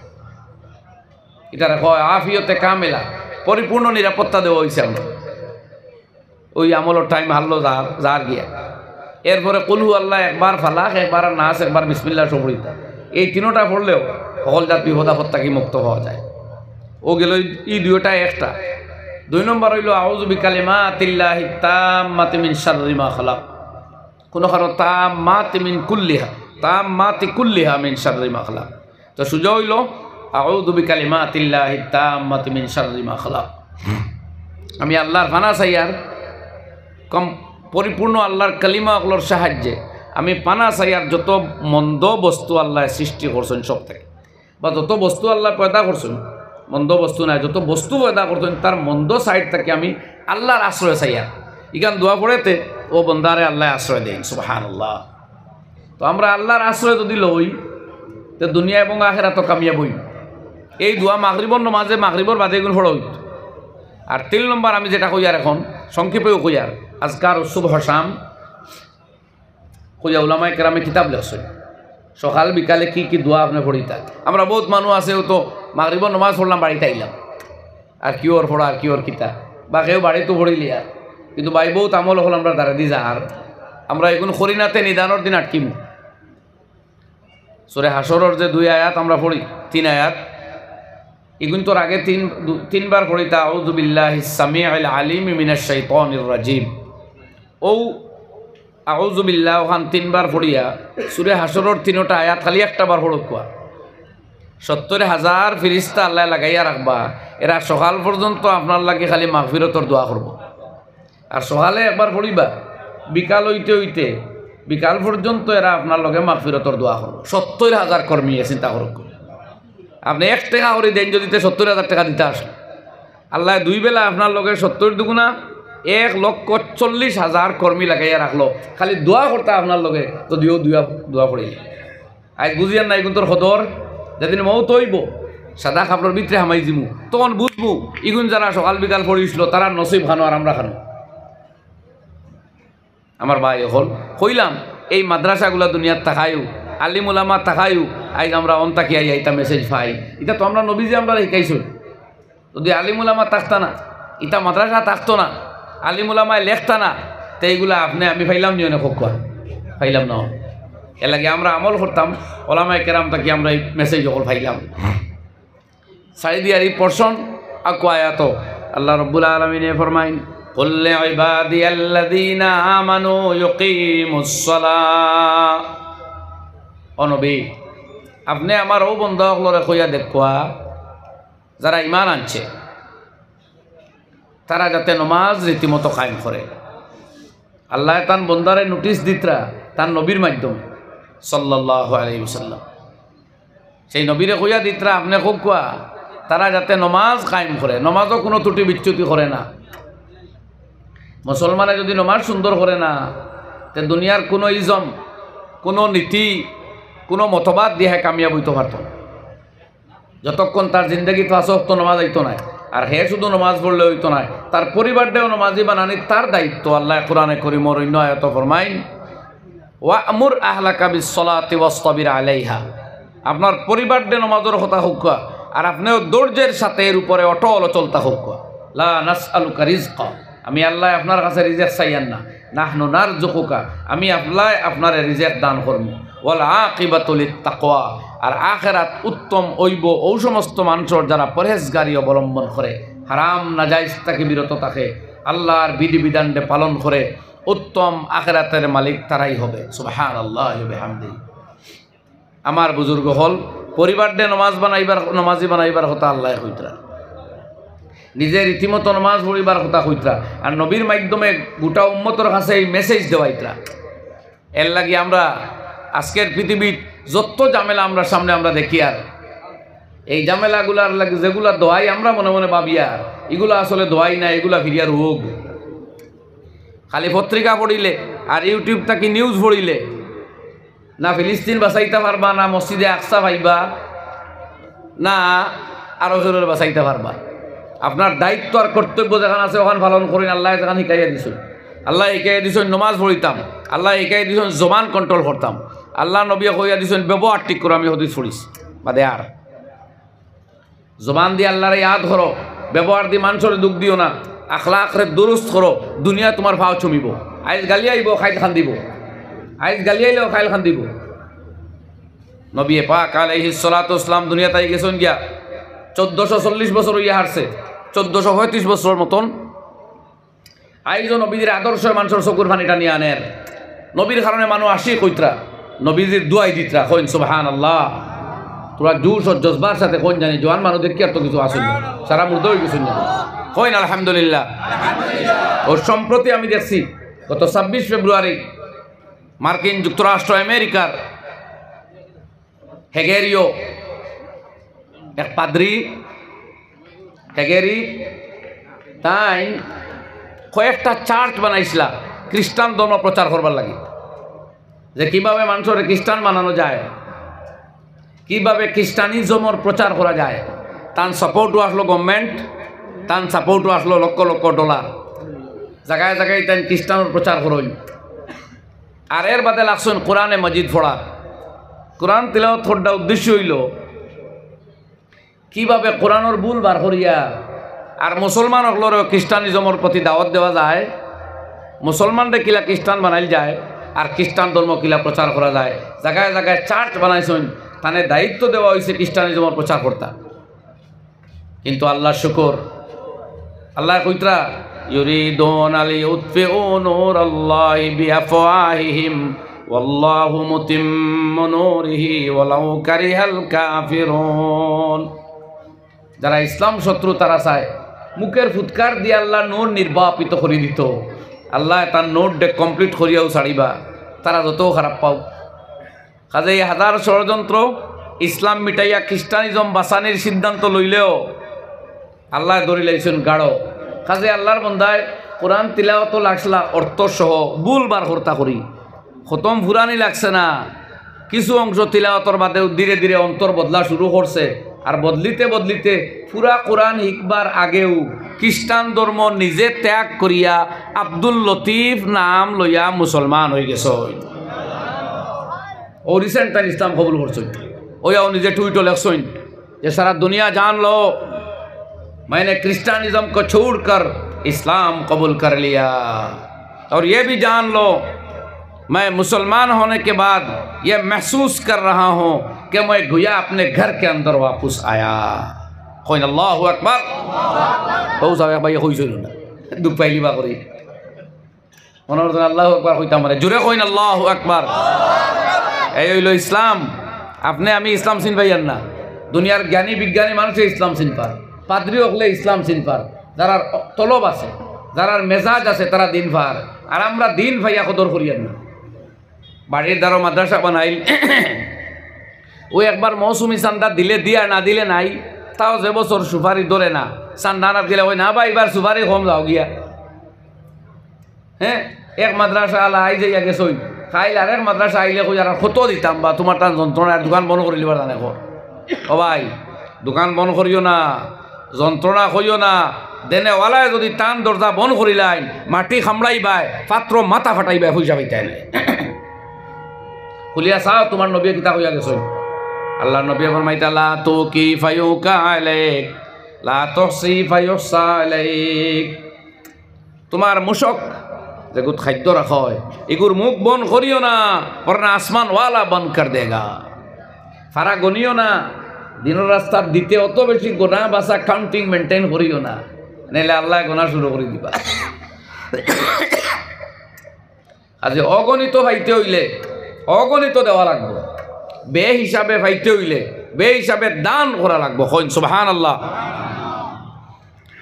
ইটারে কয় আফিয়তে কামেলা, পরিপূর্ণ নিরাপত্তা দেওয়া অইছে আমরা। ওই আমলর টাইম হারলো যার, যার গিয়া। এরপরে কুলহু আল্লাহ একবার, ফালাক একবার, আর নাস একবার, বিসমিল্লাহ সব পড়িতা। এই তিনোটা পড়লেও হকল জাত বিপদ আপদ থাকি মুক্ত হওয়া যায়। অউ গেল ই দুইটা একটা। দুই নম্বর অইলো, আউযু বিকালিমাতিল্লাহি তাম্মাতি মিন শাররি মা খালাক। কুনু কারো তাম্মাতি মিন কুল্লিহা, তাম্মাতি কুল্লিহা মিন শাররি মা খালাক। তো সুজা অইলো, আউযু বিকালিমাতিল্লাহি তাম্মাতি মিন শাররি মা খালাক। আমি আল্লাহর পানা চাইয়ার, কম পরিপূর্ণ আল্লাহর কালিমা অকলর সাহায্যে আমি পানা চাইয়ার যত মন্দ বস্তু আল্লায় সৃষ্টি করছইন সব থাকি, বা যত বস্তু আল্লায় পয়দা করছইন, মন্দ বস্তু নায়, যত বস্তু পয়দা করছইন তার মন্দ সাইড থাকি আমি আল্লাহর আশ্রয় চাইয়ার। ইখান দোয়া পড়েতে অউ বন্দারে আল্লায় আশ্রয় দেইন। সুবহানাল্লাহ। তো আমরা আল্লার আশ্রয় যুদি লই, তে দুনিয়া এবং আখেরাতো কামিয়াব অইমু। এই দোয়া মাগরিবর নমাজে, মাগরিবর বাদে ইগুন পড়া অইতো। আর তিন নম্বর আমি যেটা কইয়ার অখন, সংক্ষেপেউ কইয়ার, আজকার সুবহ শাম, কইয়া উলামায়ে কেরামে কিতাব লেখছইন, সকাল বিকালে কি কি দোয়া আপনে পড়িতা। আমরা বউত মানুষ আছে, অউ তো মাগরিবর নমাজ পড়লাম, বাড়িত আইলাম, আর কিওর পড়া, আর কিওর কিতা, বা কেউ বাড়িত পড়িলিয়ার। কিন্তু ভাই, বউত আমল অকল আমরার দ্বারেদি যার, আমরা ইগুন করি না, তে নিদানর দিন আটকিমু। সূরা হাশরর যে দুই আয়াত আমরা পড়ি, তিন আয়াত, ইগুন তো আগে তিন, দু-, তিনবার পড়িতা, আউযু বিল্লাহিস সামিউল আলিম মিনাশ শাইতানির রাজিম। অউ আউযু বিল্লাহ অখান তিনবার পড়িয়া সূরা হাশরর তিনোটা আয়াত খালি একটা বার পড়উক্কা। সত্তইর হাজার ফিরিস্তা আল্লায় লাগাইয়া রাখবা, এরা সকাল পর্যন্ত আপনার লাগি খালি মাগফিরতর দোয়া করবো। আর সকালে একবার পড়িবা, বিকাল অইতে অইতে বিকাল পর্যন্ত এরা আপনার লগে মাগফিরতর দোয়া করবো। সত্তইর হাজার কর্মী, এ চিন্তা করউক্কা। আপনে এক টেকা করি দেইন যুদি, তে সত্তইর হাজার টেকা দিতা আছলা। আল্লায় দুই বেলা আপনার লগে সত্তইর দুগুনা এক লক্ষ চল্লিশ হাজার কর্মী লাগাইয়া রাখলো, খালি দোয়া করতা আপনার লগে, যুদিও দোয়া, দোয়া পড়িলে। আইজ বুঝিয়ার না ইগুনতর কদর, যেদিন মউত অইবো, সাদা কাপড়র ভিতরে হামাই যিমু, তখন বুঝমু, ইগুন যারা সকাল বিকাল পড়িছিল, তারার নসিব খানো আর আমরা খানো। আমার ভাই অকল, কইলাম, এই মাদ্রাসাগুলা দুনিয়াত থাকায়ও, আলিম উলামা থাকায়ও, আইজ আমরা অন থাকি আইয়া ইতা message পাই। ইতা তো আমরার নবীজিয়ে আমরারে শিখাইছইন। যুদি আলিম উলামা থাকতা না, ইতা মাদ্রাসা থাকতো না, আলিম উলামায় লেখতা না, তে ইগুলা আপনে আমি পাইলাম নি অনে কউক্কা? পাইলাম না। এর লাগি আমরা আমল করতাম, ওলামায়ে কেরাম থাকি আমরা ই message অকল পাইলাম। সারি দিয়ার ই portion আকু আয়াতো আল্লাহ রাব্বুল আলামিনে ফরমাইন, "কুল লিইবাদিয়াল্লাযীনা আমানু ইউকিমুস সালাহ।" ও নবী, আপনে আমার অউ বন্দা অকলরে কইয়া দেখউক্কা, যারা ঈমান আনছে, তারা যাতে নমাজ রীতিমতো কায়েম করে। আল্লায় তান বন্দারে notice দিতরা তান নবীর মাধ্যমে, সাল্লাল্লাহু আলাইহি ওয়াসাল্লাম। সেই নবীরে কইয়া দিতরা, আপনে কউক্কা, তারা যাতে নমাজ কায়েম করে, নমাজো কুনু ত্রুটি বিচ্যুতি করে না। মুসলমানে যুদি নমাজ সুন্দর করে না, তে দুনিয়ার কুনু ইজম, কুনু নীতি, কুনু মতবাদ দিয়া হে কামিয়াব অইতো পারতো না। যতক্ষণ তার জিন্দেগিত পাঁচ ওয়াক্ত নমাজ আইতো নায়, আর হে শুধু নমাজ পড়লে অইতো নায়, তার পরিবাররেও নমাজি বানানি তার দায়িত্ব। আল্লায় কোরআনে করিমর অইন্য আয়াতো ফরমাইন, "ওয়া'মুর আহলাকা বিস-সালাতি ওয়াসতাবির আলাইহা।" আপনার পরিবাররে নমাজর কথা কউক্কা, আর আপনেও ধৈর্যের সাথে এর উপরে অটল অচল থাকউক্কা। "লা নাসআলুকা রিজকা।" আমি আল্লায় আপনার কাছে রিজেক চাইয়ার না, নাহনু নারজুকুকা, আমি আল্লায় আপনারে রিজেক দান করমু। ওয়াল আকিবাতু লিত তাকওয়া, আর আখেরাত উত্তম অইবো অউ সমস্ত মানষর যারা পরহেজগারি অবলম্বন করে, হারাম নাজায়েজ থাকি বিরত থাকে, আল্লার বিধিবিধানরে পালন করে, উত্তম আখেরাতের মালিক তারাই হবে। সুবহানাল্লাহি ওয়া বিহামদিহি। আমার বুজুর্গ অকল, পরিবাররে নমাজ বানাইবার, নমাজি বানাইবার কথা আল্লায় কইতরা, নিজে রীতিমতো নমাজ পড়িবার কথা কইতরা, আর নবীর মাধ্যমে গোটা উম্মতর কাছে এই message দেওয়াইতরা। এর লাগি আমরা আজকের পৃথিবীত যত ঝামেলা আমরা সামনে আমরা দেখিয়ার, এই ঝামেলাগুলার লাগি যেগুলা দোয়াই আমরা মনে মনে ভাবিয়ার, ইগুলা আসলে দোয়াই না, ইগুলা ফিরিয়া রোগ। খালি পত্রিকা পড়িলে আর YouTube থাকি news পড়িলে না ফিলিস্তিন বাচাইতা পারবা, না মসজিদে আকসা পাইবা, না আরো কেউরে বাচাইতা পারবা। আপনার দায়িত্ব আর কর্তব্য যেখান আছে, ওখান পালন করইন। আল্লায় যেখান হিকাইয়া দিছইন, আল্লায় হিকাইয়া দিছইন নমাজ পড়িতাম, আল্লায় হিকাইয়া দিছইন জবান control করতাম, আল্লার নবীয়ে কইয়া দিছইন ব্যবহার ঠিক করো। আমি হাদিস পড়ছি বাদে আর জবান দি আল্লারে ইয়াদ করো, ব্যবহার দি মানষরে দুখ দিও না, আখলাকরে দুরুস্ত করো, দুনিয়া তুমার পাও চুমিবো। আইজ গালি আইবো, কাইল কান্দিবো। আইজ গালি আইলেও কাইল কান্দিবো। নবী পাক আলাইহিস সালাতু ওয়াস সালাম দুনিয়াত আই গেছইন গিয়া চৌদ্দশো চল্লিশ বছর অইয়া হারছে, চৌদ্দশো পঁয়ত্রিশ বছরর মতন। আইজও নবীজির আদর্শ মানষর চকুর পানি টানিয়া আনের। নবীর কারণে মানুষ আশিক অইতরা, নবীজির দোয়াই দিতরা। কইন সুবহানাল্লাহ। থুড়া জোশ আর জজবার সাথে কইন জানি, জোয়ান মানুষ দেখিয়ার তো কিছু আছইন না, সারা মুর্দা অই গেছইন না। কইন আলহামদুলিল্লাহ। ও সম্প্রতি আমি দেখছি, গত ছাব্বিশ ফেব্রুয়ারি মার্কিন যুক্তরাষ্ট্র আমেরিকার হেগেরিও এক পাদ্রি, হেগেরি তাইন কয়েকটা চার্চ বানাইছিলা খ্রিস্টান ধর্ম প্রচার করবার লাগি, যে কিভাবে মানষরে খ্রিস্টান বানানো যায়, কিভাবে খ্রিস্টানিজমর প্রচার করা যায়। তান সাপোর্টও আসলো গভর্নমেন্ট, তান সাপোর্টও আসলো লক্ষ লক্ষ ডলার। জাগায় জাগায় তান খ্রিস্টানর প্রচার করইন। আর এর বাদে লাগছইন কোরআনে মজিদ পড়ার। কোরআন তিলাওয়াত করতা উদ্দেশ্য অইলো কিভাবে কোরআনর ভুল বার করিয়া আর মুসলমান অকলরেও খ্রিস্টানিজমর প্রতি দাওয়াত দেওয়া যায়, মুসলমানরে কিলা খ্রিস্টান বানাইল যায়, আর খ্রিস্টান ধর্ম কিলা প্রচার করা যায়। জাগায় জাগায় চার্চ বানাইছইন, তানে দায়িত্ব দেওয়া অইছে খ্রিস্টানিজমর প্রচার করতা। কিন্তু আল্লার শুকর, আল্লায় কইতরা, "ইউরিদুনা লিইউতফিউ নূরাল্লাহি বিআফওয়াহিহিম ওয়াল্লাহু মুতিম্মু নূরিহি ওয়ালাউ কারিহাল কাফিরুন।" যারা ইসলাম শত্রু, তারা চায় মুখের ফুৎকার দিয়া আল্লার নূর নির্বাপিত করি দিতো। আল্লায় তান নূররে কমপ্লিট করিয়াউ ছাড়িবা, তারা যতউ খারাপ পাউক। কাজেই হাজার ষড়যন্ত্র, ইসলাম মিটাইয়া খ্রিস্টানিজম বাঁচানির সিদ্ধান্ত লইলেও আল্লায় ধরিলাইছইন গাড়ো। কাজেই আল্লার বন্দায় কোরআন তিলাওয়াতো লাগছিলা অর্থ সহ, ভুল বার করতা করি। খতম ফুরানি লাগছে না, কিছু অংশ তিলাওয়াতর বাদেউ ধীরে ধীরে অন্তর বদলা শুরু করছে। আর বদলিতে বদলিতে পুরা কোরআন হিকবার আগেউ খ্রিস্টান ধর্ম নিজে ত্যাগ করিয়া আব্দুল লতিফ নাম লইয়া মুসলমান অইগেছইন। ও recent তাইন ইসলাম কবুল করছইন। অইয়াউ নিজে টুইটো লেখছইন যে "সারা দুনিয়া জান লো, मैंने क्रिश्चियनिज़्म को छोड़कर इस्लाम कबूल कर लिया, और ये भी जान लो, मैं मुसलमान होने के बाद ये महसूस कर रहा हूँ कि मैं गोया अपने घर के अंदर वापस आया।" কইন আল্লাহু আকবার। অউ সাব এক ভাইয়ে কইছইন না, দুখ পাইলিবা করি। মনে করছইন আল্লাহু আকবার কইতাম পারে। জোরে কইন আল্লাহু আকবার। এই অইলো ইসলাম। আপনে আমি ইসলাম চিন পাইয়ার না। দুনিয়ার জ্ঞানী বিজ্ঞানী মানষে ইসলাম চিন পার, পাদ্রী অকলে ইসলাম চিন পার, যারার তলব আছে, যারার মেজাজ আছে, তারা দিন পার। আর আমরা দিন পাইয়া কদর করিয়ার না। বাড়ির ধারো মাদ্রাসা বানাইল, অউ একবার মৌসুমি চান্দা দিলে দিয়া, না দিলে নাই। তাও যে বছর সুপারি ধরে না, চান্দা আনাত গেলে কয়, "না ভাই, ইবার সুপারি কম, যাও গিয়া।" হ্যাঁ, এক মাদ্রাসা আলা আইজ আইয়া গেছইন, কাইল আরেক মাদ্রাসা আইলে কই, "আর কত দিতাম বা, তুমার তান যন্ত্রণায় দোকান বন্ধ করি লিবার জানে কো।" ও ভাই, দোকান বন্ধ করিও না, যন্ত্রণা কইও না। দেনেওয়ালায় যুদি তান দরজা বন্ধ করিলাইন, মাটি কামড়াইবায়, পাত্র মাথা ফাটাইবায়, পয়সা পাইতায় নায়। খুলিয়া চাও, তুমার নবীয়ে কিতা কইয়া গেছইন। আল্লার নবীয়ে ফরমাইতা, "লা তুকি ফায়ুকা আলাইক, লা তুহসি ফায়ুহসা আলাইক।" তুমার মূষক যেগুত খাদ্য রাখা অয়, ইগুর মুখ বন্ধ করিও না, ওয়ারনা আসমানওয়ালা বন্ধ কর দেগা। ফারা গনিও না, দিনর রাস্তাত দিতে অত বেশি গনা বাছা counting maintain করিও না, নাইলে আল্লায় গনা শুরু করি দিবা। আজ অগণিত পাইতে অইলে অগণিত দেওয়া লাগবো, বে হিসাবে পাইতে অইলে বে হিসাবে দান করা লাগবো। কইন সুবহানাল্লাহ।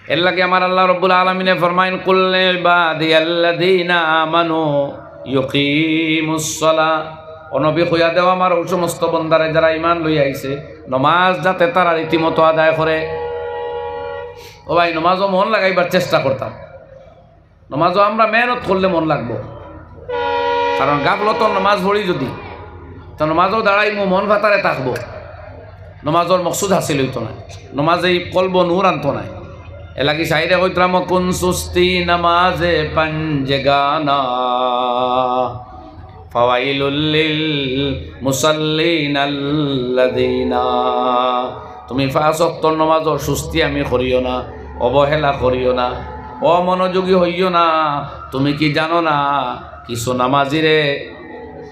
এর লাগি আমার আল্লাহ রব্বুল আলামিনে ফরমাইন, "কুল লিইবাদিয়াল্লাযীনা আমানু ইউকিমুস সালাহ।" ও নবী, কইয়া দেও আমার অউ সমস্ত বন্দারে যারা ঈমান লইয়া আইছে, নমাজ যাতে তারা রীতিমতো আদায় করে। ও ভাই, নমাজও মন লাগাইবার চেষ্টা করতাম। নমাজও আমরা মেহনত করলে মন লাগবো, কারণ গাফলতর নমাজ পড়ি যুদি, তো নমাজও দাঁড়াইমু, মন ফাতারে থাকবো, নমাজর মকসুদ হাসিল অইতো নায়, নমাজে কলবো নূর আনতো নায়। এর লাগি শাইরে কইতরা, "কুন সুস্তি নমাজে পঞ্জগানা, ফাওয়াইলুল লিল মুসাল্লিন আল্লাযীনা।" তুমি পাঁচ ওয়াক্তর নমাজর সুস্তি আমি করিও না, অবহেলা করিও না, অমনোযোগী হইও না। তুমি কি জানো না, কিছু নামাজিরে,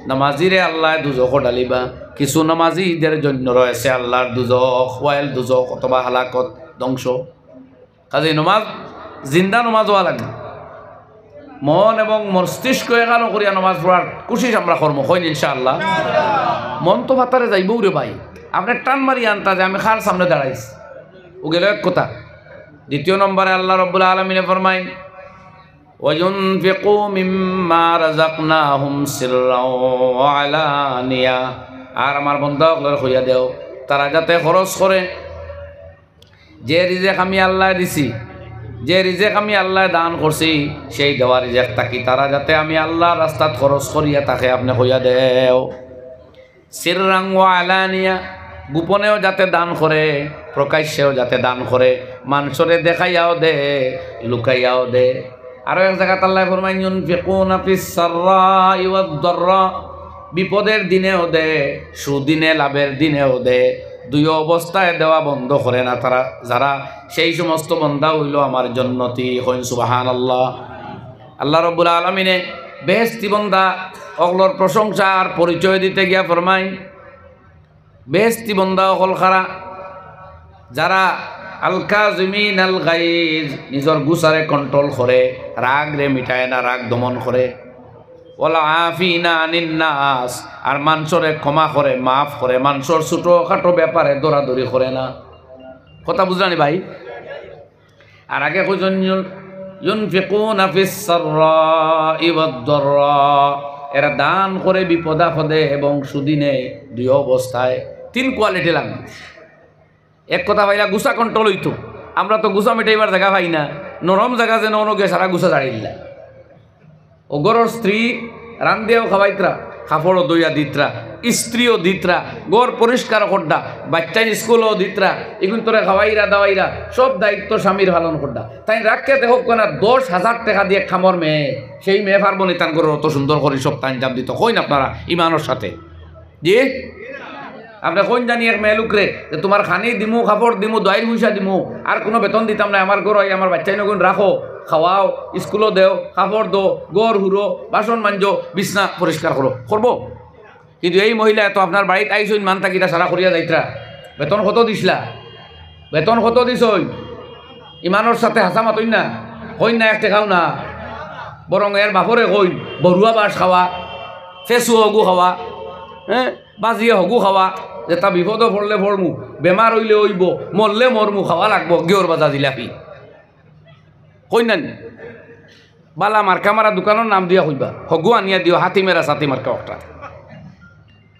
নামাজিরে আল্লায় দুজখো ডালিবা, কিছু নামাজিদের জন্য রয়েছে আল্লার দুজখ, ওয়াইল দুজখ অথবা হালাকত, ধ্বংস। কাজেই নমাজ, জিন্দা নমাজ অওয়া লাগবো। মন এবং মস্তিষ্ক একানো করিয়া নমাজ পড়ার কুশিশ আমরা করমু, কইন ইনশাআল্লাহ। মন তো ফাতারে যাইবো রে ভাই, আপনে টান মারি আনতা যে আমি কার সামনে দাঁড়াইছি, ও গেল এক কথা। দ্বিতীয় নম্বরে আল্লাহ রব্বুল আলামিনে ফরমাইন, "ওয়ায়ুনফিকু মিম্মা রাযাকনাহুম সিররাও ওয়া আলানিয়া।" আর আমার বন্দা অকলরে কইয়া দেও, তারা যাতে খরচ করে যে রিজেক আমি আল্লায় দিছি, যে রিজেক আমি আল্লায় দান করছি, সেই দেওয়া রিজেক থাকি তারা যাতে আমি আল্লার রাস্তাত খরচ করিয়া থাকে, আপনে কইয়া দেও। সিররান ওয়া আলানিয়া, গোপনেও যাতে দান করে, প্রকাশ্যেও যাতে দান করে, মানষরে দেখাইয়াও দে, লুকাইয়াও দে। আরো এক জাগাত আল্লায় ফরমাইন, "ইউনফিকুনা ফিস সাররাই ওয়াদ দাররা", বিপদের দিনেও দে, সুদিনে লাভের দিনেও দে, দুইও অবস্থায় দেওয়া বন্ধ করে না তারা, যারা, সেই সমস্ত বন্দা অইলো আমার জন্নতি। কইন সুবহানাল্লাহ। আল্লাহ রব্বুল আলামিনে বেহেশতি বন্দা অকলর প্রশংসা আর পরিচয় দিতে গিয়া ফরমাইন, বেহেশতি বন্দা অকল কারা, যারা আল কাজিমিনাল গাইজ, নিজর গুছারে control করে, রাগরে মিটায় না, রাগ দমন করে, ওয়াল আফিনা আনিন নাস, আর মানষরে ক্ষমা করে, মাফ করে, মানষর ছোটখাটো ব্যাপারে দৌড়াদৌড়ি করে না। কথা বুঝলানি ভাই? আর আগে কইছইন, ইউন-, ইউনফিকুনা ফিস সাররাই ওয়াদ দাররা, এরা দান করে বিপদ আপদে এবং সুদিনে, দুই অবস্থায়। তিন quality লাগবো। এক কথা পাইলা গুছা control অইতো, আমরা তো গুছা মিটাইবার জাগা পাই না, নরম জাগা যেন অনো গিয়া সারা গুছা জাড়িল্লা। ও ঘরর স্ত্রী রান্দিয়াও খাওয়াইতরা, কাপড়ও ধইয়া দিতরা, ইস্ত্রিও দিতরা, ঘর পরিষ্কার করডা, বাচ্চাইন স্কুলও দিতরা, ইগুইন্তরে খাওয়াইরা দাওয়াইরা, সব দায়িত্ব স্বামীর পালন করডা। তাইন রাখকে দেখউক্কা না, দশ হাজার টেকা দিয়া এক কামর মেয়ে, সেই মেয়ে পারবো নি তান ঘরর অত সুন্দর করি সবতা আঞ্জাম দিতো? কইন আপনারা ইমানর সাথে। জি? আপনে কইন জানি এক মেয়ে লোকরে যে, "তুমার খানি দিমু, কাপড় দিমু, দইর পয়সা দিমু, আর কুনু বেতন দিতাম নায়, আমার ঘরো আইয়া আমার বাচ্চাইনগুইন রাখো, খাওয়াও, স্কুলো দেও, কাপড় দেও, ঘর হুরো, বাসন মাঞ্জো, বিছনা পরিষ্কার করো।" করবো? কিন্তু এই মহিলায় তো আপনার বাড়িত আইছইন, মান থাকি ইতা সারা করিয়া যাইতরা। বেতন কত দিছলা? বেতন কত দিছইন? ইমানর সাথে হাছা মাতইন না, কইন না এক টেকাও না। বরং এর বাপরে কইন, বরুয়া বাঁশ খাওয়া, ফেসু হগু খাওয়া, হ্যাঁ, বাজিয়ে হগু খাওয়া, যেতা বিপদো পড়লে পড়মু, বেমার অইলে অইবো, মরলে মরমু, খাওয়া লাগবো, ঘিওর বাজা জিলাপি। কইন না নি? বালা মার্কা মারা দোকানর নাম দিয়া কইবা, হগু আনিয়া দিও, হাতি মেরা সাতি মার্কা একটা।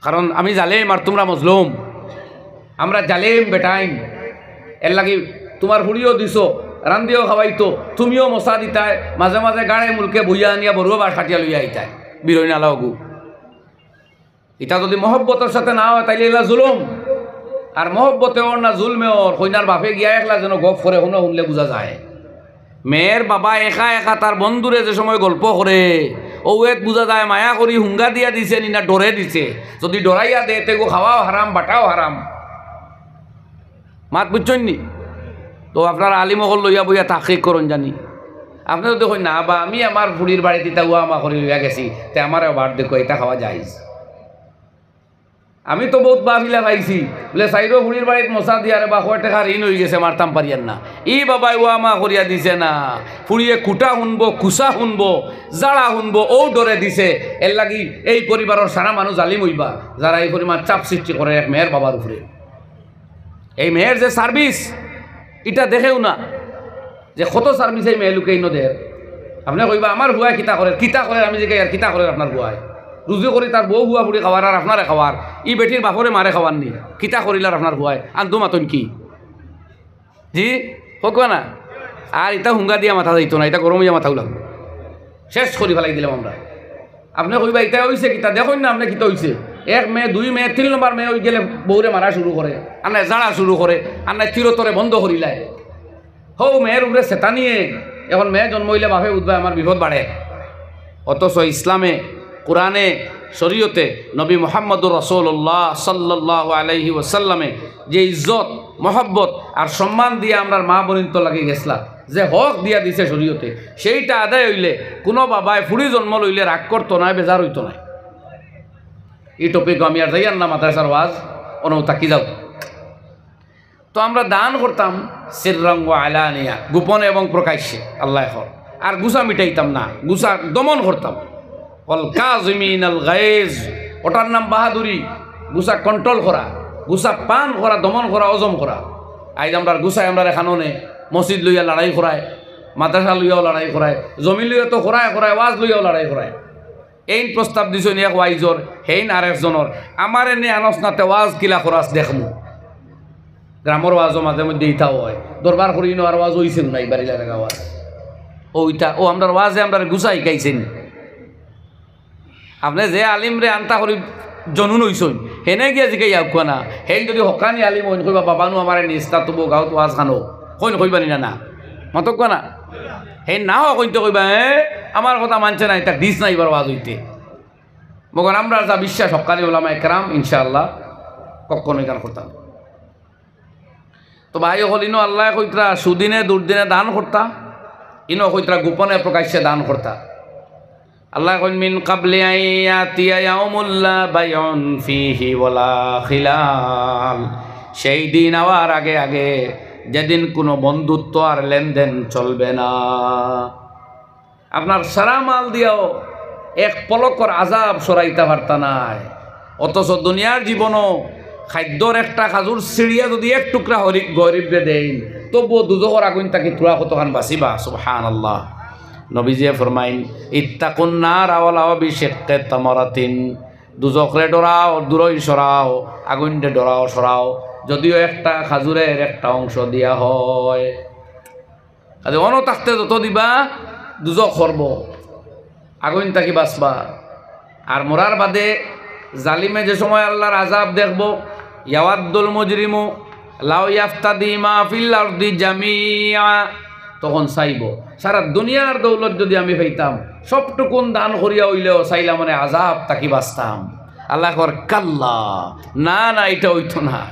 কারণ আমি জালেম আর তুমরা মজলুম। আমরা জালেম বেটাইন। এরলাগি তুমার ফুড়িও দিছো, রান্দিও খাওয়াইতো, তুমিও মশা দিতায়, মাঝে মাঝে গাড়ে মুলকে বইয়া আনিয়া বরুয়া বাঁশ কাটিয়া লইয়া আইতায়। বিরইন আলা হগু। ইতা যুদি মহব্বতর সাথে না অয়, তাইলে ইলা জুলুম। আর মহব্বতে অর না জুলমে অর, কইনার বাপে গিয়া একলা যেন গফ করে, হুনো হুনলে বুঝা যায়। মেয়ের বাবা একা একা তার বন্ধুরে যে সময় গল্প করে, অউ এত বুঝা যায় মায়া করি হুঙ্গা দিয়া দিছে নি না ডরে দিছে। যুদি ডরাইয়া দে, তে গো খাওয়াও হারাম, বাটাও হারাম। মাত বুঝছইন নি? তো আপনারা আলিম অকল লইয়া বইয়া তাহকিক করইন জানি। আপনে যুদি কইন, "না বা, আমি আমার ফুড়ির বাড়িত ইতা ওয়া মা করি লইয়া গেছি, তে আমারে বার দেখো, ইতা খাওয়া জায়েজ।" আমি তো বউত বাফিলা পাইছি, বুলে, "চাইরো ফুড়ির বাড়িত মশা দিয়ারে বা কয় টেকা ঋণ অইগেছে, মারতাম পারিয়ার না।" ই বাবায় ওয়া মা করিয়া দিছে না, ফুড়িয়ে কুটা হুনবো, কুসা হুনবো, জাড়া হুনবো, অউ ডরে দিছে। এরলাগি এই পরিবারর সারা মানুষ জালিম অইবা, যারা এই পরিমাণ চাপ সৃষ্টি করে এক মেয়ের বাবার উপরে। এই মেয়ের যে service, ইটা দেখেও না যে কত service এই মেয়ে লোকে ইনো দের। আপনে কইবা, "আমার ফুয়ায় কিতা করের, কিতা করের?" আমি জিগাই, "আর কিতা করের আপনার ফুয়ায়? রুজি করি তার বউ ফুয়া ফুড়ি খাওয়ার আর আপনারে খাওয়ার, ই বেটির বাপরে মারে খাওয়ার নি, কিতা করিলার আপনার ফুয়ায়? আন্দু মাতইন কি?" জি, কউক্কা না? আর ইতা হুঙ্গা দিয়া মাথা যাইতো না, ইতা গরম অইয়া মাথাও লাগবো। শেষ করি ফালাই দিলাম আমরা। আপনে কইবা, "ইতা অইছে কিতা? দেখইন না আপনে কিতা অইছে?" এক মেয়ে, দুই মেয়ে, তিন নম্বর মেয়ে অইগেলে বউরে মারা শুরু করে, আর নায় জাড়া শুরু করে, আর নায় চিরতরে বন্ধ করিলায়। হউ মেয়ের উপরে শেতানিয়ে, এখন মেয়ে জন্ম অইলে বাপে বুঝবা আমার বিপদ বাড়ে। অথচ ইসলামে, কোরআনে, শরীয়তে, নবী মুহাম্মদুর রাসূলুল্লাহ সাল্লাল্লাহু আলাইহি ওয়াসাল্লামে যে ইজ্জত, মহব্বত আর সম্মান দিয়া আমরার মা বইনতর লাগি গেছলা, যে হক দিয়া দিছে শরীয়তে, সেইটা আদায় অইলে কুনু বাবায় ফুড়ি জন্ম লইলে রাগ করতো নায়, বেজার অইতো নায়। ই topic আমি আর যাইয়ার না, মাদ্রাসার ওয়াজ অনো থাকি যাউক। তো আমরা দান করতাম সিররান ওয়া আলানিয়া, গোপনে এবং প্রকাশ্যে, আল্লায় কর। আর গুছা মিটাইতাম না, গুছা দমন করতাম। ওয়াল কাজিমিনাল গাইজ, ওটার নাম বাহাদুরি। গুছা control করা, গুছা পান করা, দমন করা, হজম করা। আইজ আমরার গুছায় আমরারে কাননে মসজিদ লইয়া লড়াই করায়, মাদ্রাসা লইয়াও লড়াই করায়, জমিন লইয়া তো করায় করায়, ওয়াজ লইয়াও লড়াই করায়। এইন প্রস্তাব দিছইন এক ওয়াইজর, হেইন আরেকজনর। আমারে নে আনস না, তে ওয়াজ কিলা করাস দেখমু। গ্রামর ওয়াজও মাঝে মধ্যে ইতাও অয়, দরবার করি ইনো আর ওয়াজ অইছে না, ইবার ইলা জাগা ওয়াজ। ও ইতা, ও আমরার ওয়াজে আমরারে গুছাই খাইছেন। আপনে যে আলিমরে আনতা করি জনুন অইছইন, হেনে গিয়া জিকাইয়া আউক্কা না। হেইন যদি হক্কানি আলিম অইন, কইবা, "বাবা নু আমারে নিস্তা তবু গাউত ওয়াজ খানো।" কইন, কইবা নি না, না? মাতউক্কা না? হেইন না হক অইন তে কইবা, "এ, আমার কথা মানছে না, ইতা দিস না ইবার ওয়াজ অইতে।" মগর আমরার যা বিশ্বাস, হক্কানি উলামা একরাম, ইনশাআল্লাহ, কখনো ইখান করতা না। তো ভাই অকল, ইনো আল্লায় কইতরা সুদিনে দুর্দিনে দান করতা, ইনো কইতরা গোপনে প্রকাশ্যে দান করতা। আল্লায় কইন, "মিন কাবলি আন ইয়াতিয়া ইয়াউমুল লা বাইউন ফিহি ওয়ালা খিলাল।" সেই দিন আওয়ার আগে আগে, যেদিন কুনু বন্ধুত্ব আর লেনদেন চলবে না। আপনার সারা মাল দিয়াও এক পলকর আজাব সরাইতা পারতা নায়। অথচ দুনিয়ার জীবনও খাদ্যর একটা খাজুর ছিড়িয়া যদি এক টুকরা হরি-, গরিবরে দেইন, তবুও দুজখর আগুইন থাকি তুরা কতখান বাচিবা। সুবহানাল্লাহ। নবীজিয়ে ফরমাইন, "ইত্তাকুন নারা ওয়ালাউ বিশিক্কি তামরাতিন।" দুজখরে ডরাও, দূরই সরাও, আগুইনরে ডরাও, সরাও, যদিও একটা খাজুরের একটা অংশ দিয়া হয়। কাজে অনো থাকতে যত দিবা, দুজখ করবো, আগুইন থাকি বাচবা। আর মরার বাদে জালিমে যে সময় আল্লার আজাব দেখবো, ইয়াওয়াদ্দুল মুজরিমু লাউ ইয়াফতাদি মা ফিল আরদি জামিআ, তখন চাইবো, "সারা দুনিয়ার দৌলত যদি আমি পাইতাম, সবটুকুন দান করিয়া অইলেও চাইলাম মানে আজাব থাকি বাচতাম।" আল্লায় কর, "কাল্লা, না, না, ইটা অইতো না।"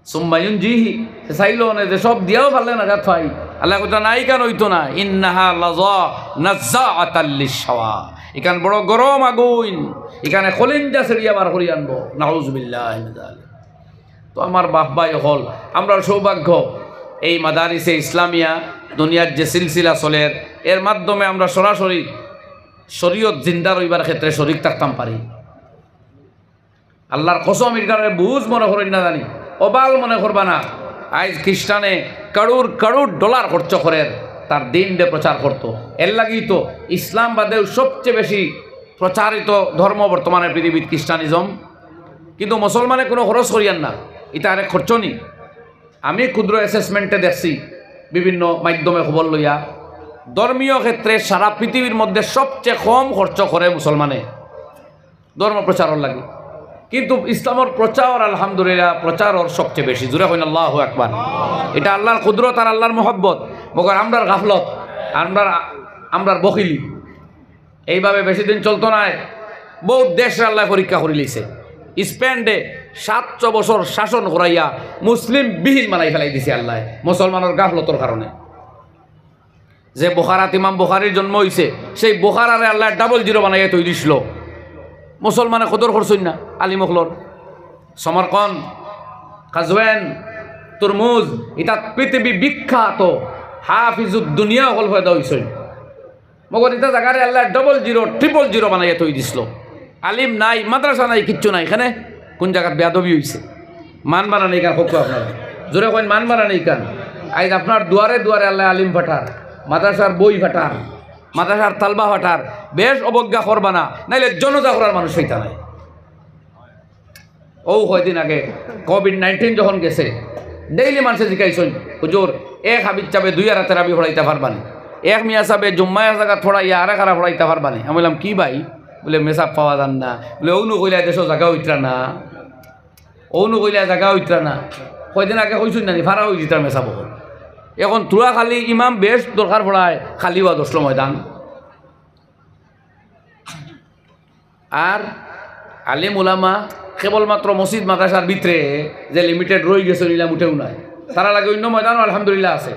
সুম্মা ইউনজিহি, হে চাইলো না যে সব দিয়াও পারলে নাজাত পাই। আল্লায় কইতা, "না, ইখান অইতো না।" ইন্নাহা লাযা নাযাআতাল লিশশাওয়া। ইখান বড় গরম আগুইন, ইখানে কলিঞ্জা ছিড়িয়া বার করি আনবো। নাউজুবিল্লাহি মিন যালিক। তো আমার বাপ ভাই অকল, আমরার সৌভাগ্য এই মাদারিসে ইসলামিয়া দুনিয়ার যে সিলসিলা চলের, এর মাধ্যমে আমরা সরাসরি শরীয়ত জিন্দা রইবার ক্ষেত্রে শরিক থাকতাম পারি। আল্লার কসম, ইটারে বুঝ মনে করইন না জানি, অবাল মনে করবা না। আইজ খ্রিস্টানে কারুর কারুর ডলার খরচ করের তার দিনরে প্রচার করতো। এর লাগিউ তো ইসলাম বাদেও সবচেয়ে বেশি প্রচারিত ধর্ম বর্তমানে পৃথিবীত খ্রিস্টানিজম। কিন্তু মুসলমানে কুনু খরচ করিয়ার না, ইটা আরেক খরচ নি। আমি ক্ষুদ্র assessment-এ দেখছি, বিভিন্ন মাধ্যমে খবর লইয়া, ধর্মীয় ক্ষেত্রে সারা পৃথিবীর মধ্যে সবচেয়ে কম খরচ করে মুসলমানে ধর্ম প্রচারর লাগি। কিন্তু ইসলামর প্রচার, আলহামদুলিল্লাহ, প্রচারর সবচেয়ে বেশি। জোরে কইন আল্লাহু আকবার। ইটা আল্লার কুদরত আর আল্লার মহব্বত। মগর আমরার গাফলত, আমরার, আমরার বখিলি। এইভাবে বেশি দিন চলতো নায়। বউত দেশরে আল্লায় পরীক্ষা করিলিছে। স্পেনে সাতশো বছর শাসন করাইয়া মুসলিম বিহীন বানাই ফেলাই দিছে আল্লায় মুসলমানর গাফলতর কারণে। যে বুখারাত ইমাম বুখারীর জন্ম অইছে, সেই বুখারারে আল্লায় double zero বানাইয়া থই দিছলো। মুসলমানে কদর করছইন না আলিম অকলর। সমরকন্দ, কাজওয়েন, তুরমুজ, ইতাত পৃথিবী বিখ্যাত হাফিজুদ দুনিয়া অকল পয়দা অইছইন। মগর ইতা জাগারে আল্লায় double zero, triple zero বানাইয়া থই দিছলো। আলিম নাই, মাদ্রাসা নাই, কিচ্ছু নাই। কেনে? কুন জাগাত বেয়াদবি অইছে? মান বাড়ানি কান কউক্কা আপনারা। জোরে কইন, মান বাড়ানি কান। আইজ আপনার দুয়ারে দুয়ারে আল্লায় আলিম ফাটার, মাদ্রাসার বই ফাটার, মাদ্রাসার তালবা ফাটার। বেশ অবজ্ঞা করবা না, নাইলে জনাজা করার মানুষ পাইতা নায়। অউ কয়দিন আগে COVID nineteen যখন গেছে, daily মানষে জিকাইছইন, "হুজুর, এক হাফিজ সাবে দুই আরা তেরাবি পড়াইতা পারবা নি? এক মিয়া সাবে জুম্মা এক জাগাত পড়াইয়া আরেক আরা পড়াইতা পারবা নি?" আমি কইলাম, "কি ভাই?" বুলে, "মেসাব পাওয়া যার না।" বুলে, "অউ নু কইলা দেশো জাগা অইতরা না, অউ নু কইলা জাগা অইতরা না।" কয়দিন আগে কইছইন না নি, ফারা অইযিতরা মেসাব অকল। এখন তুরা খালি ইমাম বেশ দরকার পড়ায়, খালি অওয়া দশলো ময়দান। আর আলিম উলামা কেবলমাত্র মসজিদ মাদ্রাসার ভিতরে যে limited রইগেছে, ইলা মুটেও নায়। তারার লাগি অইন্য ময়দানও আলহামদুলিল্লাহ আছে,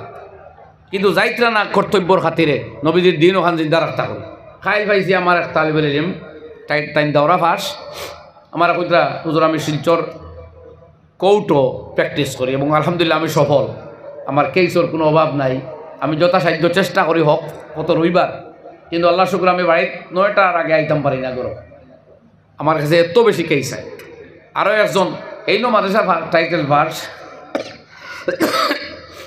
কিন্তু যাইতরা না কর্তব্যর খাতিরে, নবীজির দিন অখান জিন্দা রাখতা করি। কাইল পাইছি আমার এক তালিবুল ইলিম, তাই, তাইন দাওরা পাশ, আমারে কইতরা, "হুজুর, আমি শিলচর কোর্টও practice করি এবং আলহামদুলিল্লাহ আমি সফল, আমার caseর কুনু অভাব নাই, আমি যথাসাধ্য চেষ্টা করি হক পথো রইবার, কিন্তু আল্লার শুকর আমি বাড়িত নয়টার আগে আইতাম পারি না ঘরো, আমার কাছে এত বেশি case আয়।" আরও একজন এইন মাদ্রাসা পা-, title পাশ,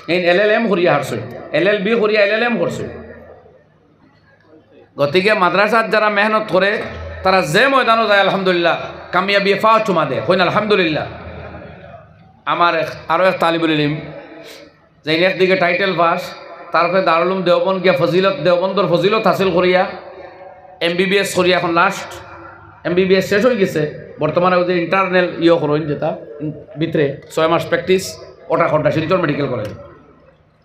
এইন LLM করিয়া হারছইন, LLB করিয়া LLM করছইন। গতিকে মাদ্রাসাত যারা মেহনত করে, তারা যে ময়দানো যায়, আলহামদুলিল্লাহ, কামিয়াবিয়ে পাও চুমা দেয়, কইন আলহামদুলিল্লাহ। আমার এক, আরও এক তালিবুল ইলিম, যেইন একদিকে টাইটেল পাস, তারপরে দারুল উলুম দেওবন্দ গিয়া ফজিলত, দেওবন্দর ফজিলত হাসিল করিয়া এমবিবিএস করিয়া এখন লাস্ট এমবিবিএস শেষ অই গেছে। বর্তমানে ওই যে ইন্টারনাল ইয়ে করইন যেটা, ইন-, ভিতরে ছয় মাস প্র্যাকটিস, ওটা কররা শিলচর মেডিকেল কলেজ।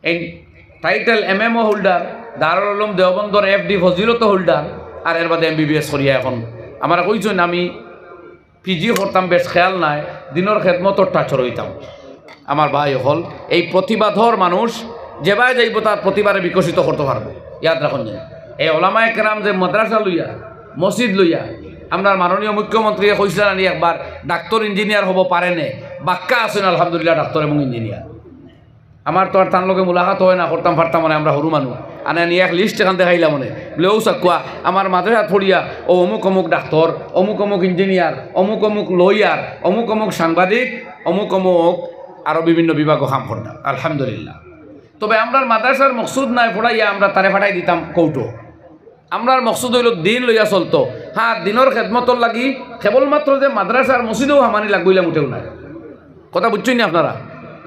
এই টাইটেল এমএমও হোল্ডার, দারুল উলুম দেওবন্দর এফডি ফজিলত হোল্ডার, আর এর বাদে এমবিবিএস করিয়া এখন। আমারে কইছইন আমি পিজি করতাম, বেশ খেয়াল নাই, দিনর খেদমতর টাচর অইতাম। আমার ভাই অকল, এই প্রতিভাধর মানুষ যেবায় যাইবো তার প্রতিভারে বিকশিত করতো পারবো। ইয়াদ রাখইন যেন, এই ওলামায়ে কেরাম যে মাদ্রাসা লইয়া, মসজিদ লইয়া, আমরার মাননীয় মুখ্যমন্ত্রীয়ে কইছিলা নি একবার, ডাক্তর ইঞ্জিনিয়ার হবো পারে নে, বাক্কা আছইন আলহামদুলিল্লাহ ডাক্তর এবং ইঞ্জিনিয়ার। আমার তো আর তান লগে মুলাকাত অয় না, করতাম পারতাম না, আমরা হুরু মানুষ। আনে আনি এক লিস্ট এখান দেখাইলাম মনে, বুলে, "ও চাক্কুয়া, আমার মাদ্রাসাত পড়িয়া ও অমুক অমুক ডাক্তর, অমুক অমুক ইঞ্জিনিয়ার, অমুক অমুক লয়ার, অমুক অমুক সাংবাদিক, অমুক অমুক আরো বিভিন্ন বিভাগও কাম কররা।" আলহামদুলিল্লাহ। তবে আমরার মাদ্রাসার মকসুদ নাই পড়াইয়া আমরা তারে পাঠাই দিতাম কোর্টো। আমরার মকসুদ অইলো দিন লইয়া চলতো। হ্যাঁ, দিনর খেদমতর লাগি কেবলমাত্র যে মাদ্রাসার মসজিদেউ হামানি লাগবো ইলা মুটেও নায়। কথা বুঝছইন নি আপনারা?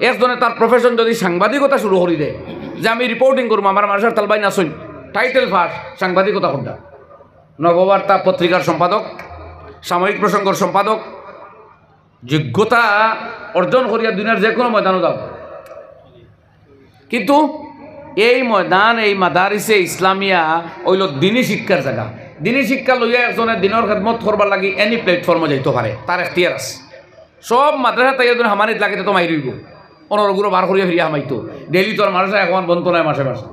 একজনে তার প্রফেশন যদি সাংবাদিকতা শুরু করি দেয়, যে আমি রিপোর্টিং করমু, আমার মাদ্রাসার তালবাইন আছইন, টাইটেল পাস, সাংবাদিকতা কররা, নববার্তা পত্রিকার সম্পাদক, সাময়িক প্রসঙ্গর সম্পাদক, যোগ্যতা অর্জন করিয়া দুনিয়ার যে কোনো ময়দানো যাও। কিন্তু এই ময়দান, এই মাদারিসে ইসলামিয়া অইলো দিনী শিক্ষার জাগা। দিনী শিক্ষা লইয়া একজনে দিনর খেদমত করবার লাগি এনি প্ল্যাটফর্মো যাইতো পারে, তার এখতিয়ার আছে। সব মাদ্রাসাত তাই একজন হামানিত লাগে তো মাইর অইবো, অনর গুরু বার করিয়া ফিরিয়া হামাইতো। ডেইলি তো আর মাদ্রাসা এখন বন্ধ নায় মাসে মাসে।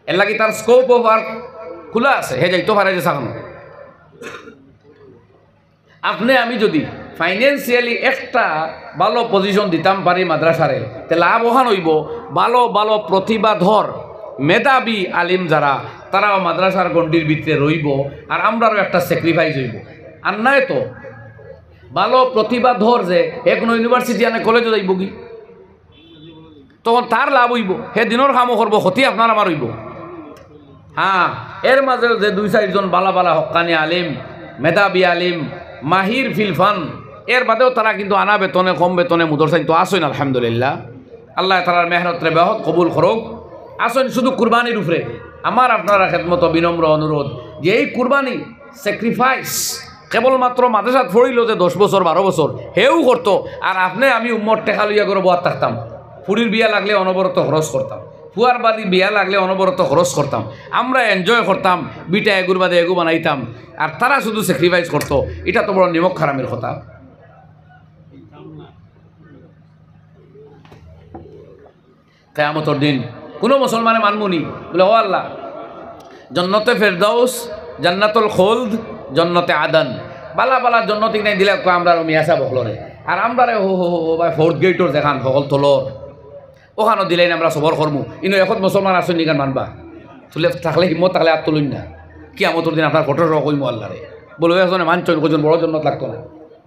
এর লাগি তার স্কোপ অফ ওয়ার্ক খোলা আছে, হে যাইতো পারে যে সাখানো। আপনে আমি যদি ফাইন্যান্সিয়ালি একটা ভালো পজিশন দিতাম পারি মাদ্রাসারে, তে লাভ অখান অইবো, ভালো ভালো প্রতিভাধর মেধাবী আলিম যারা, তারাও মাদ্রাসার গণ্ডির ভিতরে রইবো, আর আমরারও একটা স্যাক্রিফাইস অইবো। আর নায় তো ভালো প্রতিভাধর যে হে কোনো ইউনিভার্সিটি আনে কলেজো যাইবোগি, তখন তার লাভ অইবো, হে দিনর কামও করবো, ক্ষতি আপনার আমার অইবো। হ্যাঁ, এর মাঝেও যে দুই চাইরজন বালা বালা হক্কানি আলিম, মেধাবী আলিম, মাহির ফিল ফান, এর বাদেও তারা কিন্তু আনা বেতনে, কম বেতনে মুদরসাইন তো আছইন, আলহামদুলিল্লাহ। আল্লায় তারার মেহনতরে বেহদ কবুল করউক। আছইন শুধু কুরবানির উপরে। আমার আপনারার খেদমতো বিনম্র অনুরোধ যে এই কুরবানি, স্যাক্রিফাইস, কেবলমাত্র মাদ্রাসাত পড়িলো যে দশ বছর, বারো বছর, হেউ করতো, আর আপনে আমি উম্মত টেকা লইয়া ঘরো বওয়াত থাকতাম। ফুড়ির বিয়া লাগলে অনবরত খরচ করতাম, ফুয়ার বাড়ি বিয়া লাগলে অনবরত খরচ করতাম, আমরা এনজয় করতাম, বিটা এগুর বাদে এগু বানাইতাম, আর তারা শুধু স্যাক্রিফাইস করতো। ইটা তো বড় নিমক হারামির কথা। কিয়ামতর দিন কোনো মুসলমানে মানবো নি? বুলে, "ও আল্লাহ, জন্নতে ফেরদাউস, জান্নাতুল খুলদ, জন্নতে আদন, বালা বালা জন্নত ইখান দিলাউক্কা আমরার মিয়া সাব অকলরে। আর আমরারে হো, হো, হো, হো, ভাই, ফোর্থ গেটর যেখান হকল তলর, অখানো দিলাইন, আমরা সবর করমু।" ইনো একত মুসলমান আছইন নি ইখান মানবা? তুলে থাকলে, হিম্মত থাকলে আত তুলইন না। কিয়ামতর দিন আপনার ফটো সহ কইমু আল্লাহরে। বুলে, "ও একজনে মানছইন, কইছইন বড় জন্নত লাগতো না।"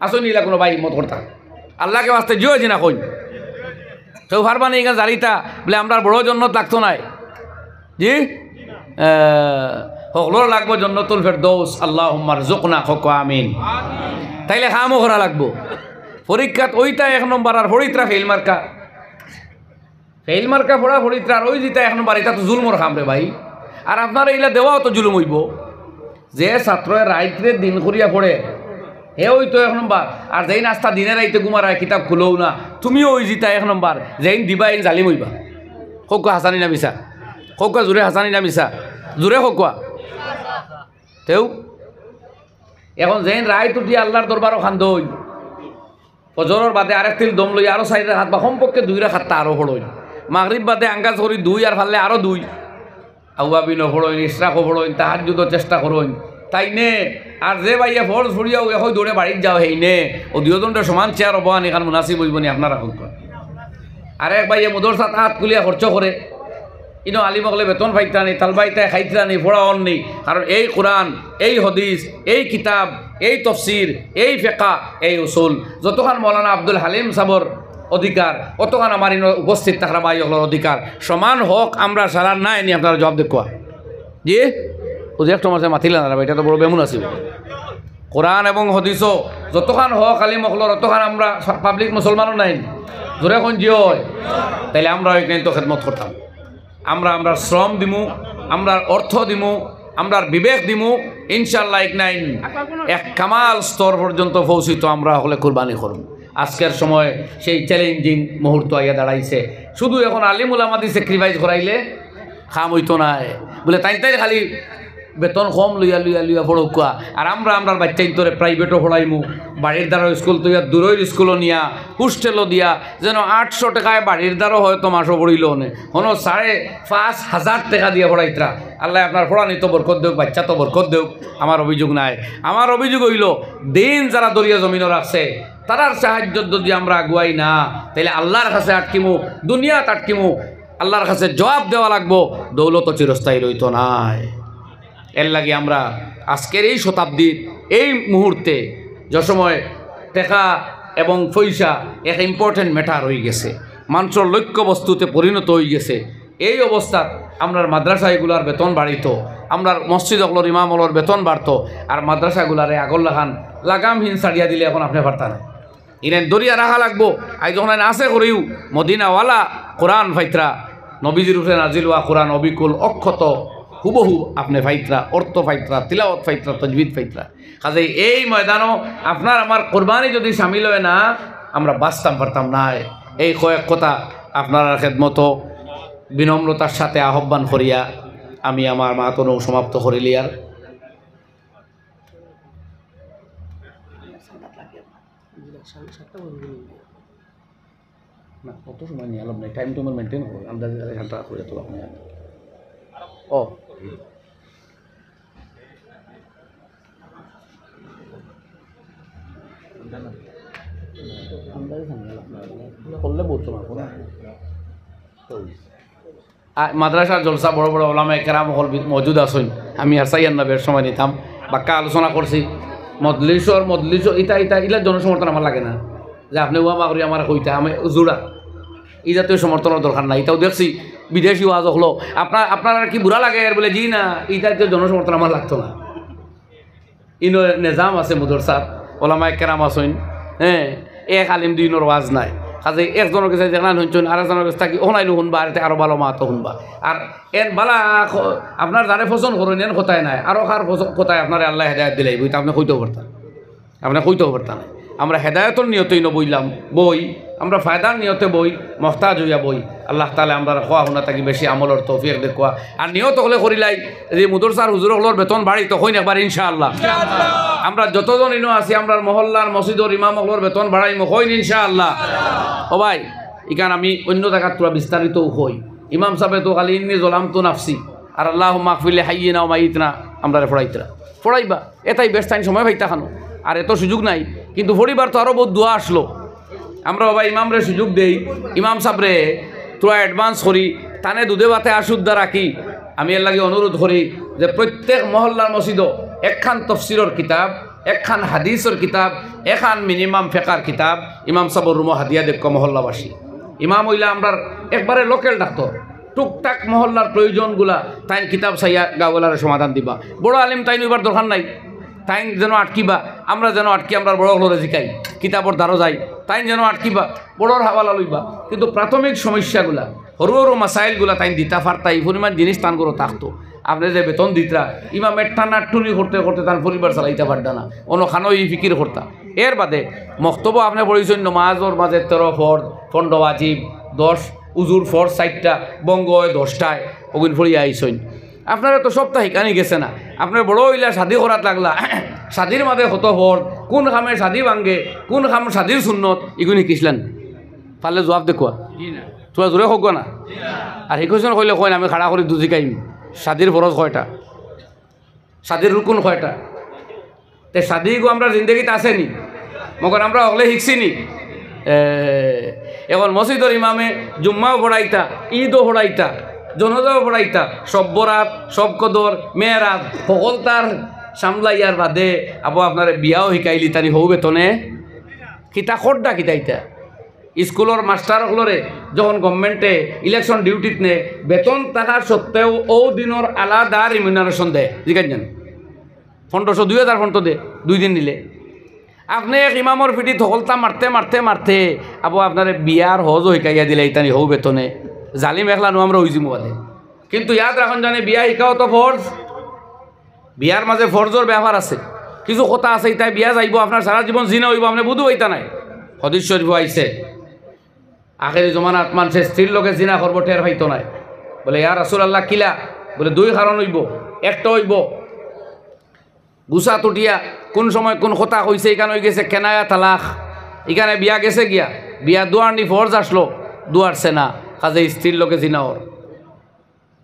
আছইন নি ইলা কোনো ভাই হিম্মত করতা? আল্লাহকে ওয়াস্তে জিও জি না কইন। কেউ পারবা নি ইখান জালিতা? বুলে, "আমরার বড় জন্নত লাগতো নায়।" জি? আহ, হকলর লাগবো জন্নতুল ফেরদৌস। আল্লাহুম্মা রজুকনা, কউক্কা আমিন। তাইলে কামও করা লাগবো। পরীক্ষাত অইতা এক নম্বর আর পড়িত্রা ফেইল মার্কা। ফেইল মার্কা পড়া পড়িত্রা আর অই যিতা এক নম্বর, ইটা তো জুলুমর কাম রে ভাই। আর আপনারে ইলা দেওয়াও তো জুলুম অইবো। যে ছাত্রয় রাইতরে দিন করিয়া পড়ে, হে অইতো এক নম্বর। আর যেইন আস্তা দিনে রাইতে ঘুমার আর কিতাব খুলেও না, তুমিও অই যিতা এক নম্বর। যেইন দিবা এইন জালিম অইবা। কউক্কা হাছা নি না মিছা? কউক্কা জুরে হাছা নি না মিছা? জুরে কউক্কা। তেউ এখন যেইন রাইত উঠি আল্লাহর দরবারো কান্দইন, ফজরর বাদে আরেক তিল দম লইয়া আরো চাইর রাকাত বা কমপক্ষে দুই রাকাত তা আরো পড়ইন। মাগরিব বাদে আন্দাজ করি দুই আর পারলে আরো দুই। আউয়াবিনও পড়ইন, ইশরাকও পড়ইন, তাহাজ্জুদও চেষ্টা করইন। তাইনে আর যে ভাইয়ে ফরজ পড়িয়াও একই দৌড়ে বাড়িত যাও হেইনে, অউ দুইওজনরে সমান চেয়ারো বওয়ানি ইখান মুনাসিব অইবো নি আপনারা কউক্কা? আরেক ভাইয়ে মুদরসাত আত খুলিয়া খরচ করে, ইনো আলিম অকলে বেতন পাইত্রা নি, তালবাইতায় খাইত্রা নি, পড়াওন নি। কারণ এই কোরআন, এই হাদিস, এই কিতাব, এই তফসির, এই ফিকহ, এই উসুল, যতখান মৌলানা আব্দুল হালিম সাবর অধিকার, অতখান আমার ইনো উপস্থিত থাকরা ভাই অকলর অধিকার। সমান হক আমরা সারার নায় নি, আপনারা জবাব দেউক্কা। জি? অউ যে একটু আমার সাথে মাতিলা না, ইটা তো বড় বেমুনাসিব। কোরআন এবং হাদিসও যতখান হক আলিম অকলর, অতখান আমরা পাবলিক মুসলমানও নাই। জোরে কইন জি অয়। তাইলে আমরা ওইখানে তো খেদমত করতাম। আমরা আমরার শ্রম দিমু, আমরার অর্থ দিমু, আমরার বিবেক দিমু, ইনশাআল্লাহ এক নাইন এক কামাল স্তর পর্যন্ত পৌঁছিত আমরা হকলে কুরবানি করমু। আজকের সময় সেই চ্যালেঞ্জিং মুহূর্ত আইয়া দাঁড়াইছে। শুধু এখন আলিম উলামাদি স্যাক্রিফাইস করাইলে কাম অইতো নায়। বুলে তাইন তাইন খালি বেতন কম লইয়া লইয়া লইয়া পড়উক্কা, আর আমরা আমরার বাইচ্চাইন্তরে প্রাইভেটও পড়াইমু, বাড়ির দ্বারা স্কুল তইয়া দূরর স্কুলও নিয়া, হোস্টেলও দিয়া, যেন আটশো টেকায় বাড়ির দ্বারা হয়তো মাসও পড়িল অনে, হনো সাড়ে পাঁচ হাজার টেকা দিয়া পড়াইতরা। আল্লায় আপনার পড়ানিত বরকত দেউক, বাইচ্চাত বরকত দেউক, আমার অভিযোগ নাই। আমার অভিযোগ অইলো, দিন যারা দরিয়া জমিনো রাখছে, তারার সাহায্যত যদি আমরা আগুয়াই না, তাইলে আল্লার কাছে আটকিমু, দুনিয়াত আটকিমু, আল্লার কাছে জবাব দেওয়া লাগবো, দৌলত চিরস্থায়ী রইতো নায়। এর লাগি আমরা আজকের এই শতাব্দীর এই মুহূর্তে যে সময় টেকা এবং পয়সা এক ইম্পর্টেন্ট ম্যাটার অইগেছে, মানষর লক্ষ্যবস্তুতে পরিণত অইগেছে, এই অবস্থাত আমরার মাদ্রাসা এগুলার বেতন বাড়িতো, আমরার মসজিদ অকলর ইমাম অকলর বেতন বাড়তো, আর মাদ্রাসাগুলারে আগর লাখান লাগামহীন ছাড়িয়া দিলে এখন আপনে পারতা নায়। ইনাইন দরিয়া রাখা লাগবো। আইজ যখন আইন আছে করিও, মদিনাওয়ালা কোরআন পাইতরা, নবীজির উপরে নাজিল অওয়া কোরআন অবিকল অক্ষত হুবহু আপনে পাইতরা, অর্থ পাইতরা, তিলাওয়াত পাইতরা, তজবিদ পাইতরা। কাজেই এই ময়দানো আপনার আমার কোরবানি যদি সামিল অয় না, আমরা বাঁচতাম পারতাম নায়। এই কয়েক কথা আপনারার খেদমতো বিনম্রতার সাথে আহ্বান করিয়া আমি আমার মাতনও সমাপ্ত করিলিয়ার। না, অত সময় নিয়া লাভ নাই, টাইম টেবিল মেইনটেইন করো, আন্দাজে সাড়ে সাতটা করে তো আপনি। ও। আন্দাজে সামনে লাভ নাই, করলে বলতো না, কোনো। তো। আ, মাদ্রাসার জলসা বড় বড় ওলামায়ে কেরাম অকল বি-, মওজুদ আছইন। আমি আর চাইয়ার না বেশ সময় নিতাম। বাক্কা আলোচনা করছি। মজলিসর, মজলিসর ইতা, ইতা, ইলা জনসমর্থন আমার লাগে না। যে আপনে ওয়া মাগরি আমার কইতা, আমি জুড়া। ই জাতীয় সমর্থনর দরকার নাই। ইতাও দেখছি, বিদেশি ওয়াজ অকলো। আপনার, আপনার আর কি বুরা লাগে এর বুলে, জি না, ই জাতীয় জনসমর্থন আমার লাগতো না। ইনো নিজাম আছে মাদ্রাসাত, ওলামায়ে কেরাম আছইন, হ্যাঁ, এক আলিম দুইজনর ওয়াজ নাই। কাজেই একজনর গেছে যেখান হুনছইন, আরেকজনর গেছে থাকি ওখান আইলে হুনবা, আর এতে আরো ভালা মাত হুনবা। আর এন বালা খ-, আপনার যারে পছন্দ করইন, এন কথায় নাই, আরো কার পছ-, কথায় আপনারে আল্লায় হেদায়েত দিলাইবো, ইতা আপনে কইতেও পারতা না। আপনে কইতেও পারতা না। আমরা হেদায়েতর নিয়তেই ন বইলাম, বই, আমরা ফায়দার নিয়তে বই, মহতাজ অইয়া বই। আল্লাহ তাআলায় আমরার কওয়া হুনা থাকি বেশি আমলর তৌফিক দেউক্কা। আর নিয়ত অকলে করিলাই যে মাদ্রাসার হুজুর অকলর বেতন বাড়িতো, কইন একবার ইনশাআল্লাহ। আমরা যতজন ইনো আছি, আমরার মহল্লার মসজিদর ইমাম অকলর বেতন বাড়াইমু, কইন ইনশাআল্লাহ। ও ভাই, ইখান আমি অন্য জাগাত থুড়া বিস্তারিতও কই। ইমাম সাবে তো খালি ইন্নি জলামতু নাফসি আর আল্লাহুম্মা আগফির লি হাইয়িনা ওয়া মাইয়িতিনা আমরারে পড়াইতরা। পড়াইবা। এটাই বেশ, তাইন সময় পাইতা খানো, আর এত সুযোগ নাই। কিন্তু পড়িবার তো আরো বহুত দোয়া আছলো। আমরা বাবা ইমামরে সুযোগ দেই, ইমাম সাবরে থুড়া অ্যাডভান্স করি, তানে দুধে ভাতে আশুদ্ধা রাখি। আমি এর লাগি অনুরোধ করি যে প্রত্যেক মহল্লার মসজিদো একখান তফসিরর কিতাব, একখান হাদিসর কিতাব, একখান মিনিমাম ফেকার কিতাব ইমাম সাবর রুমো হাদিয়া দেউক্কা মহল্লাবাসী। ইমাম অইলা আমরার একবারে লোকাল ডাক্তার, টুকটাক মহল্লার প্রয়োজনগুলা তাইন কিতাব চাইয়া গাঁওয়ালারে সমাধান দিবা। বড় আলিম তাইন অইবার দরকার নাই, তাইন যেন আটকিবা, আমরা যেন আটকি, আমরার বড় অকলরে জিকাই, কিতাবর দ্বারো যাই, তাইন যেন আটকিবা, বড়র হাওয়ালা লইবা। কিন্তু প্রাথমিক সমস্যাগুলা, হুরু হুরু মাসাইলগুলা তাইন দিতা পারতা, ই পরিমাণ জিনিস তান ঘরো থাকতো। আপনে যে বেতন দিতরা, ইমামে টানাটুনি করতে করতে তান পরিবার চালাইতা পারতা না, অন্য খানো ই ফিকির করতা। এর বাদে মক্তবো আপনে পড়ছইন নমাজর মাঝে তেরো ফরজ, পনেরো ওয়াজিব, দশ উজুর ফরজ চাইরটা, ভঙ্গ অয় দশটায়, অগুইন পড়িয়া আইছইন। আপনারে তো সবতা হিকানি গেছে না। আপনে বড় অইলা, শাদি করাত লাগলা, শাদির মাঝে কত ফরজ, কুন কামে শাদি ভাঙ্গে, কুন কাম শাদির সুন্নত, ইগুইন হিকিছলা নি? পারলে জুয়াপ দেউক্কা। জি না। থুড়া জোরে কউক্কা না। জি না। আর হিকছইন কইলে কইন, আমি খাড়া করি দুজি কাইম। শাদির ফরজ কয়টা? শাদির রুকুন কয়টা? তে শাদি ইগু আমরার জিন্দেগিত আছে নি? মগর আমরা হকলে হিকছি নি? এ, এখন মসজিদর ইমামে জুম্মাও পড়াইতা, ঈদও পড়াইতা, জনাজাও পড়াইতা, শব বরাত, শব কদর, মেরাজ, হকলতার সামলাইয়ার বাদে আবো আপনারে বিয়াও হিকাইলিতা নি হউ বেতনে? কিতা খোদ্দা কিতা ইতা? স্কুলর মাস্টার অকলরে যখন গভর্নমেন্টে ইলেকশন ডিউটিত নে, বেতন থাকা সত্ত্বেও অউ দিনর আলাদা রিমিউনারেশন দেয়, জিকাইন জানি। পনেরোশো, দুই হাজার পর্যন্ত দে, দুই দিন নিলে। আপনে এক ইমামর পিঠিত হকলতা মারতে মারতে মারতে আবু আপনারে বিয়ার হজও হিকাইয়া দিলাইতা নি হউ বেতনে। জালিম একলা নু আমরা অইযিমু বাদে। কিন্তু ইয়াদ রাখইন জানে বিয়া হিকাও তো ফরজ। বিয়ার মাঝে ফরজর ব্যাপার আছে, কিছু কথা আছে, ইতায় বিয়া যাইবো, আপনার সারা জীবন জিনা অইবো, আপনে বুঝু পাইতা নায়। হাদিস শরীফো আইছে, আখেরি জমানাত মানষে স্ত্রীর লগে জিনা করবো, টের পাইতো নায়। বলে, "ইয়া রাসূলুল্লাহ, কিলা?" বলে, "দুই কারণ অইবো। একটা অইবো গুছাত উঠিয়া কুন সময় কুন কথা কইছে, ইখান অইগেছে কেনায়া তালাক, ইখানে বিয়া গেছে গিয়া, বিয়া দুয়ারনি ফরজ আছলো, দুয়ারছে না, কাজে স্ত্রীর লগে জিনা অর।"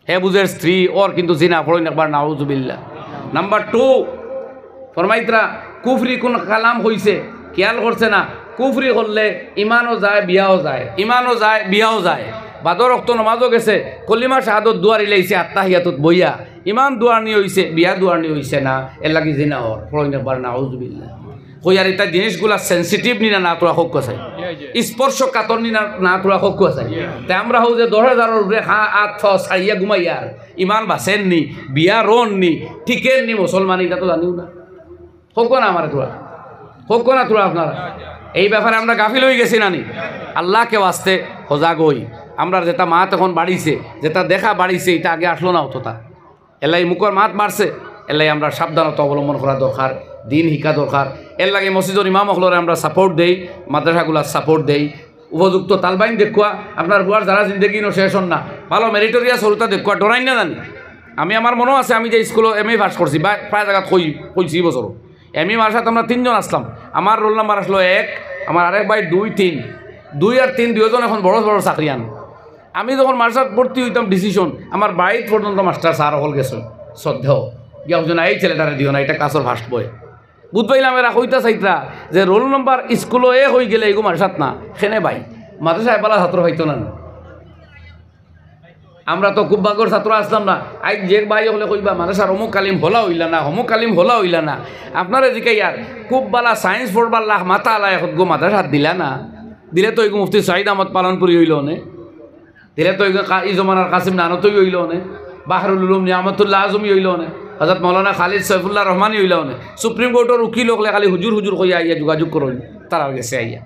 হে বুঝের স্ত্রী অর কিন্তু জিনা, পড়ইন একবার নাউজুবিল্লাহ। নাম্বার টু, ফরমাইতরা কুফরি কুন কালাম কইছে, খেয়াল করছে না। কুফরি করলে ইমানও যায়, বিয়াও যায়, ইমানও যায়, বিয়াও যায়। বাদর অক্ত নমাজও গেছে, কলিমা শাহাদত দুয়ারি লাইছে, আত্তাহিয়াতুত বইয়া, ইমান দুয়ারনি অইছে, বিয়া দুয়ারনি অইছে না, এর লাগি জিনা অর। পড়ইন একবার নাউজুবিল্লাহ। কইয়ার ইতা জিনিসগুলা সেন্সিটিভ নি না, না তোরা হক আছে, স্পর্শ কাতর নি না, না তোরা হক আছে। তে আমরা হউ যে দশ হাজারর উপরে হা-, আত ফাও ছাড়িয়া ঘুমাইয়ার, ইমান বাঁচের নি, বিয়া রন নি, টিকের নি মুসলমান, ইতা তো জানিও না। হক না আমারে তোরা, হক না তোরা আপনারা। এই ব্যাপারে আমরা গাফিল অইগেছি না নি? আল্লাহকে ওয়াস্তে হজাগ অই। আমরার যেটা মাত এখন বাড়িছে, যেটা দেখা বাড়িছে, ইটা আগে আছলো না অতটা। এরলাগি মুখর মাত বাড়ছে, এরলাগি আমরা সাবধানতা অবলম্বন করা দরকার, দিন হিকা দরকার। এরলাগি মসজিদর ইমাম অকলরে আমরা সাপোর্ট দেই, মাদ্রাসাগুলা সাপোর্ট দেই, উপযুক্ত তালবাইন দেখুয়া। আপনার পুয়ার যারা জিন্দেগি ইনো শেষ অর না, ভালো মেরিটোরিয়াস অরুতা দেখুয়া, ডরাইন না জানি। আমি, আমার মনো আছে, আমি যে স্কুলো এম এ পাস করছি, বা প্রায় জাগাত কই-, কইছি ই বছর। এম এ মাদ্রাসাত আমরা তিনজন আছলাম। আমার রোল নাম্বার আছলো এক, আমার আরেক ভাই দুই, তিন। দুই আর তিন দুইজন এখন বড় বড় চাকরিয়ান। আমি যখন মাদ্রাসাত ভর্তি অইতাম, ডিসিশন, আমার বাড়িত পর্যন্ত মাস্টার স্যার অকল গেছইন, শ্রদ্ধেয়। গিয়া কইছইন, "এই ছেলেটারে দিও না, ইটা ক্লাসর ফার্স্ট বয়।" বুঝ পাইলাম এরা কইতা চাইতরা যে রোল নাম্বার স্কুলো এক অইগেলে ইগু মাদ্রাসাত না, কেনে ভাই? মাদ্রাসায় বালা ছাত্র পাইতো না নি? আমরা তো খুব ভাগর ছাত্র আছলাম না। আইজ যে ভাই অকলে কইবা, "মাদ্রাসার অমুক আলিম হলা অইলা না, অমুক আলিম হলা অইলা না।" আপনারে জিকাইয়ার, খুব বালা সায়েন্স পড়বার লাখ মাথা আলা একগু মাদ্রাসাত দিলা না, দিলে তো ইগু মুফতি সাইদ আহমদ পালনপুরি অইলো অনে, দিলে তো ইগু কা-, ই জমানার কাসিম নানতই অইলো অনে, বাহরুল উলুম নিয়ামতুল্লাহ আজমি অইলো অনে, হযরত মাওলানা খালিদ সৈফুল্লাহ রহমানি অইলো অনে। সুপ্রিম কোর্টর উকিল অকলে খালি হুজুর হুজুর কইয়া আইয়া যোগাযোগ করইন, তারার গেছে আইয়া।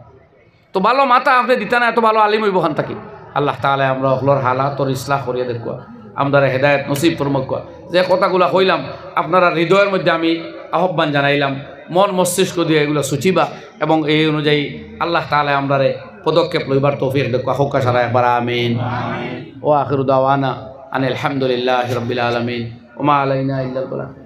তো ভালো মাথা আপনে দিতা না, এত ভালো আলিম অইবো কান থাকি? আল্লাহ তাআলায় আমরা অকলর হালাতর ইসলাহ করিয়া দেখুয়া, আমরারে হেদায়েত নসিব ফরমাউক্কা। যে কথাগুলা কইলাম, আপনারার হৃদয়র মধ্যে আমি আহ্বান জানাইলাম, মন মস্তিষ্ক দিয়া ইগুলা সুচিবা এবং এই অনুযায়ী আল্লাহ তাআলায় আমরারে পদক্ষেপ লইবার তৌফিক দেখুয়া। হক্কা সারা একবার আমিন। ওয়া আখিরু দাওয়ানা আনিল হামদুলিল্লাহি রাব্বিল আলামিন। ওয়া মা আলাইনা ইল্লাল বালাগ।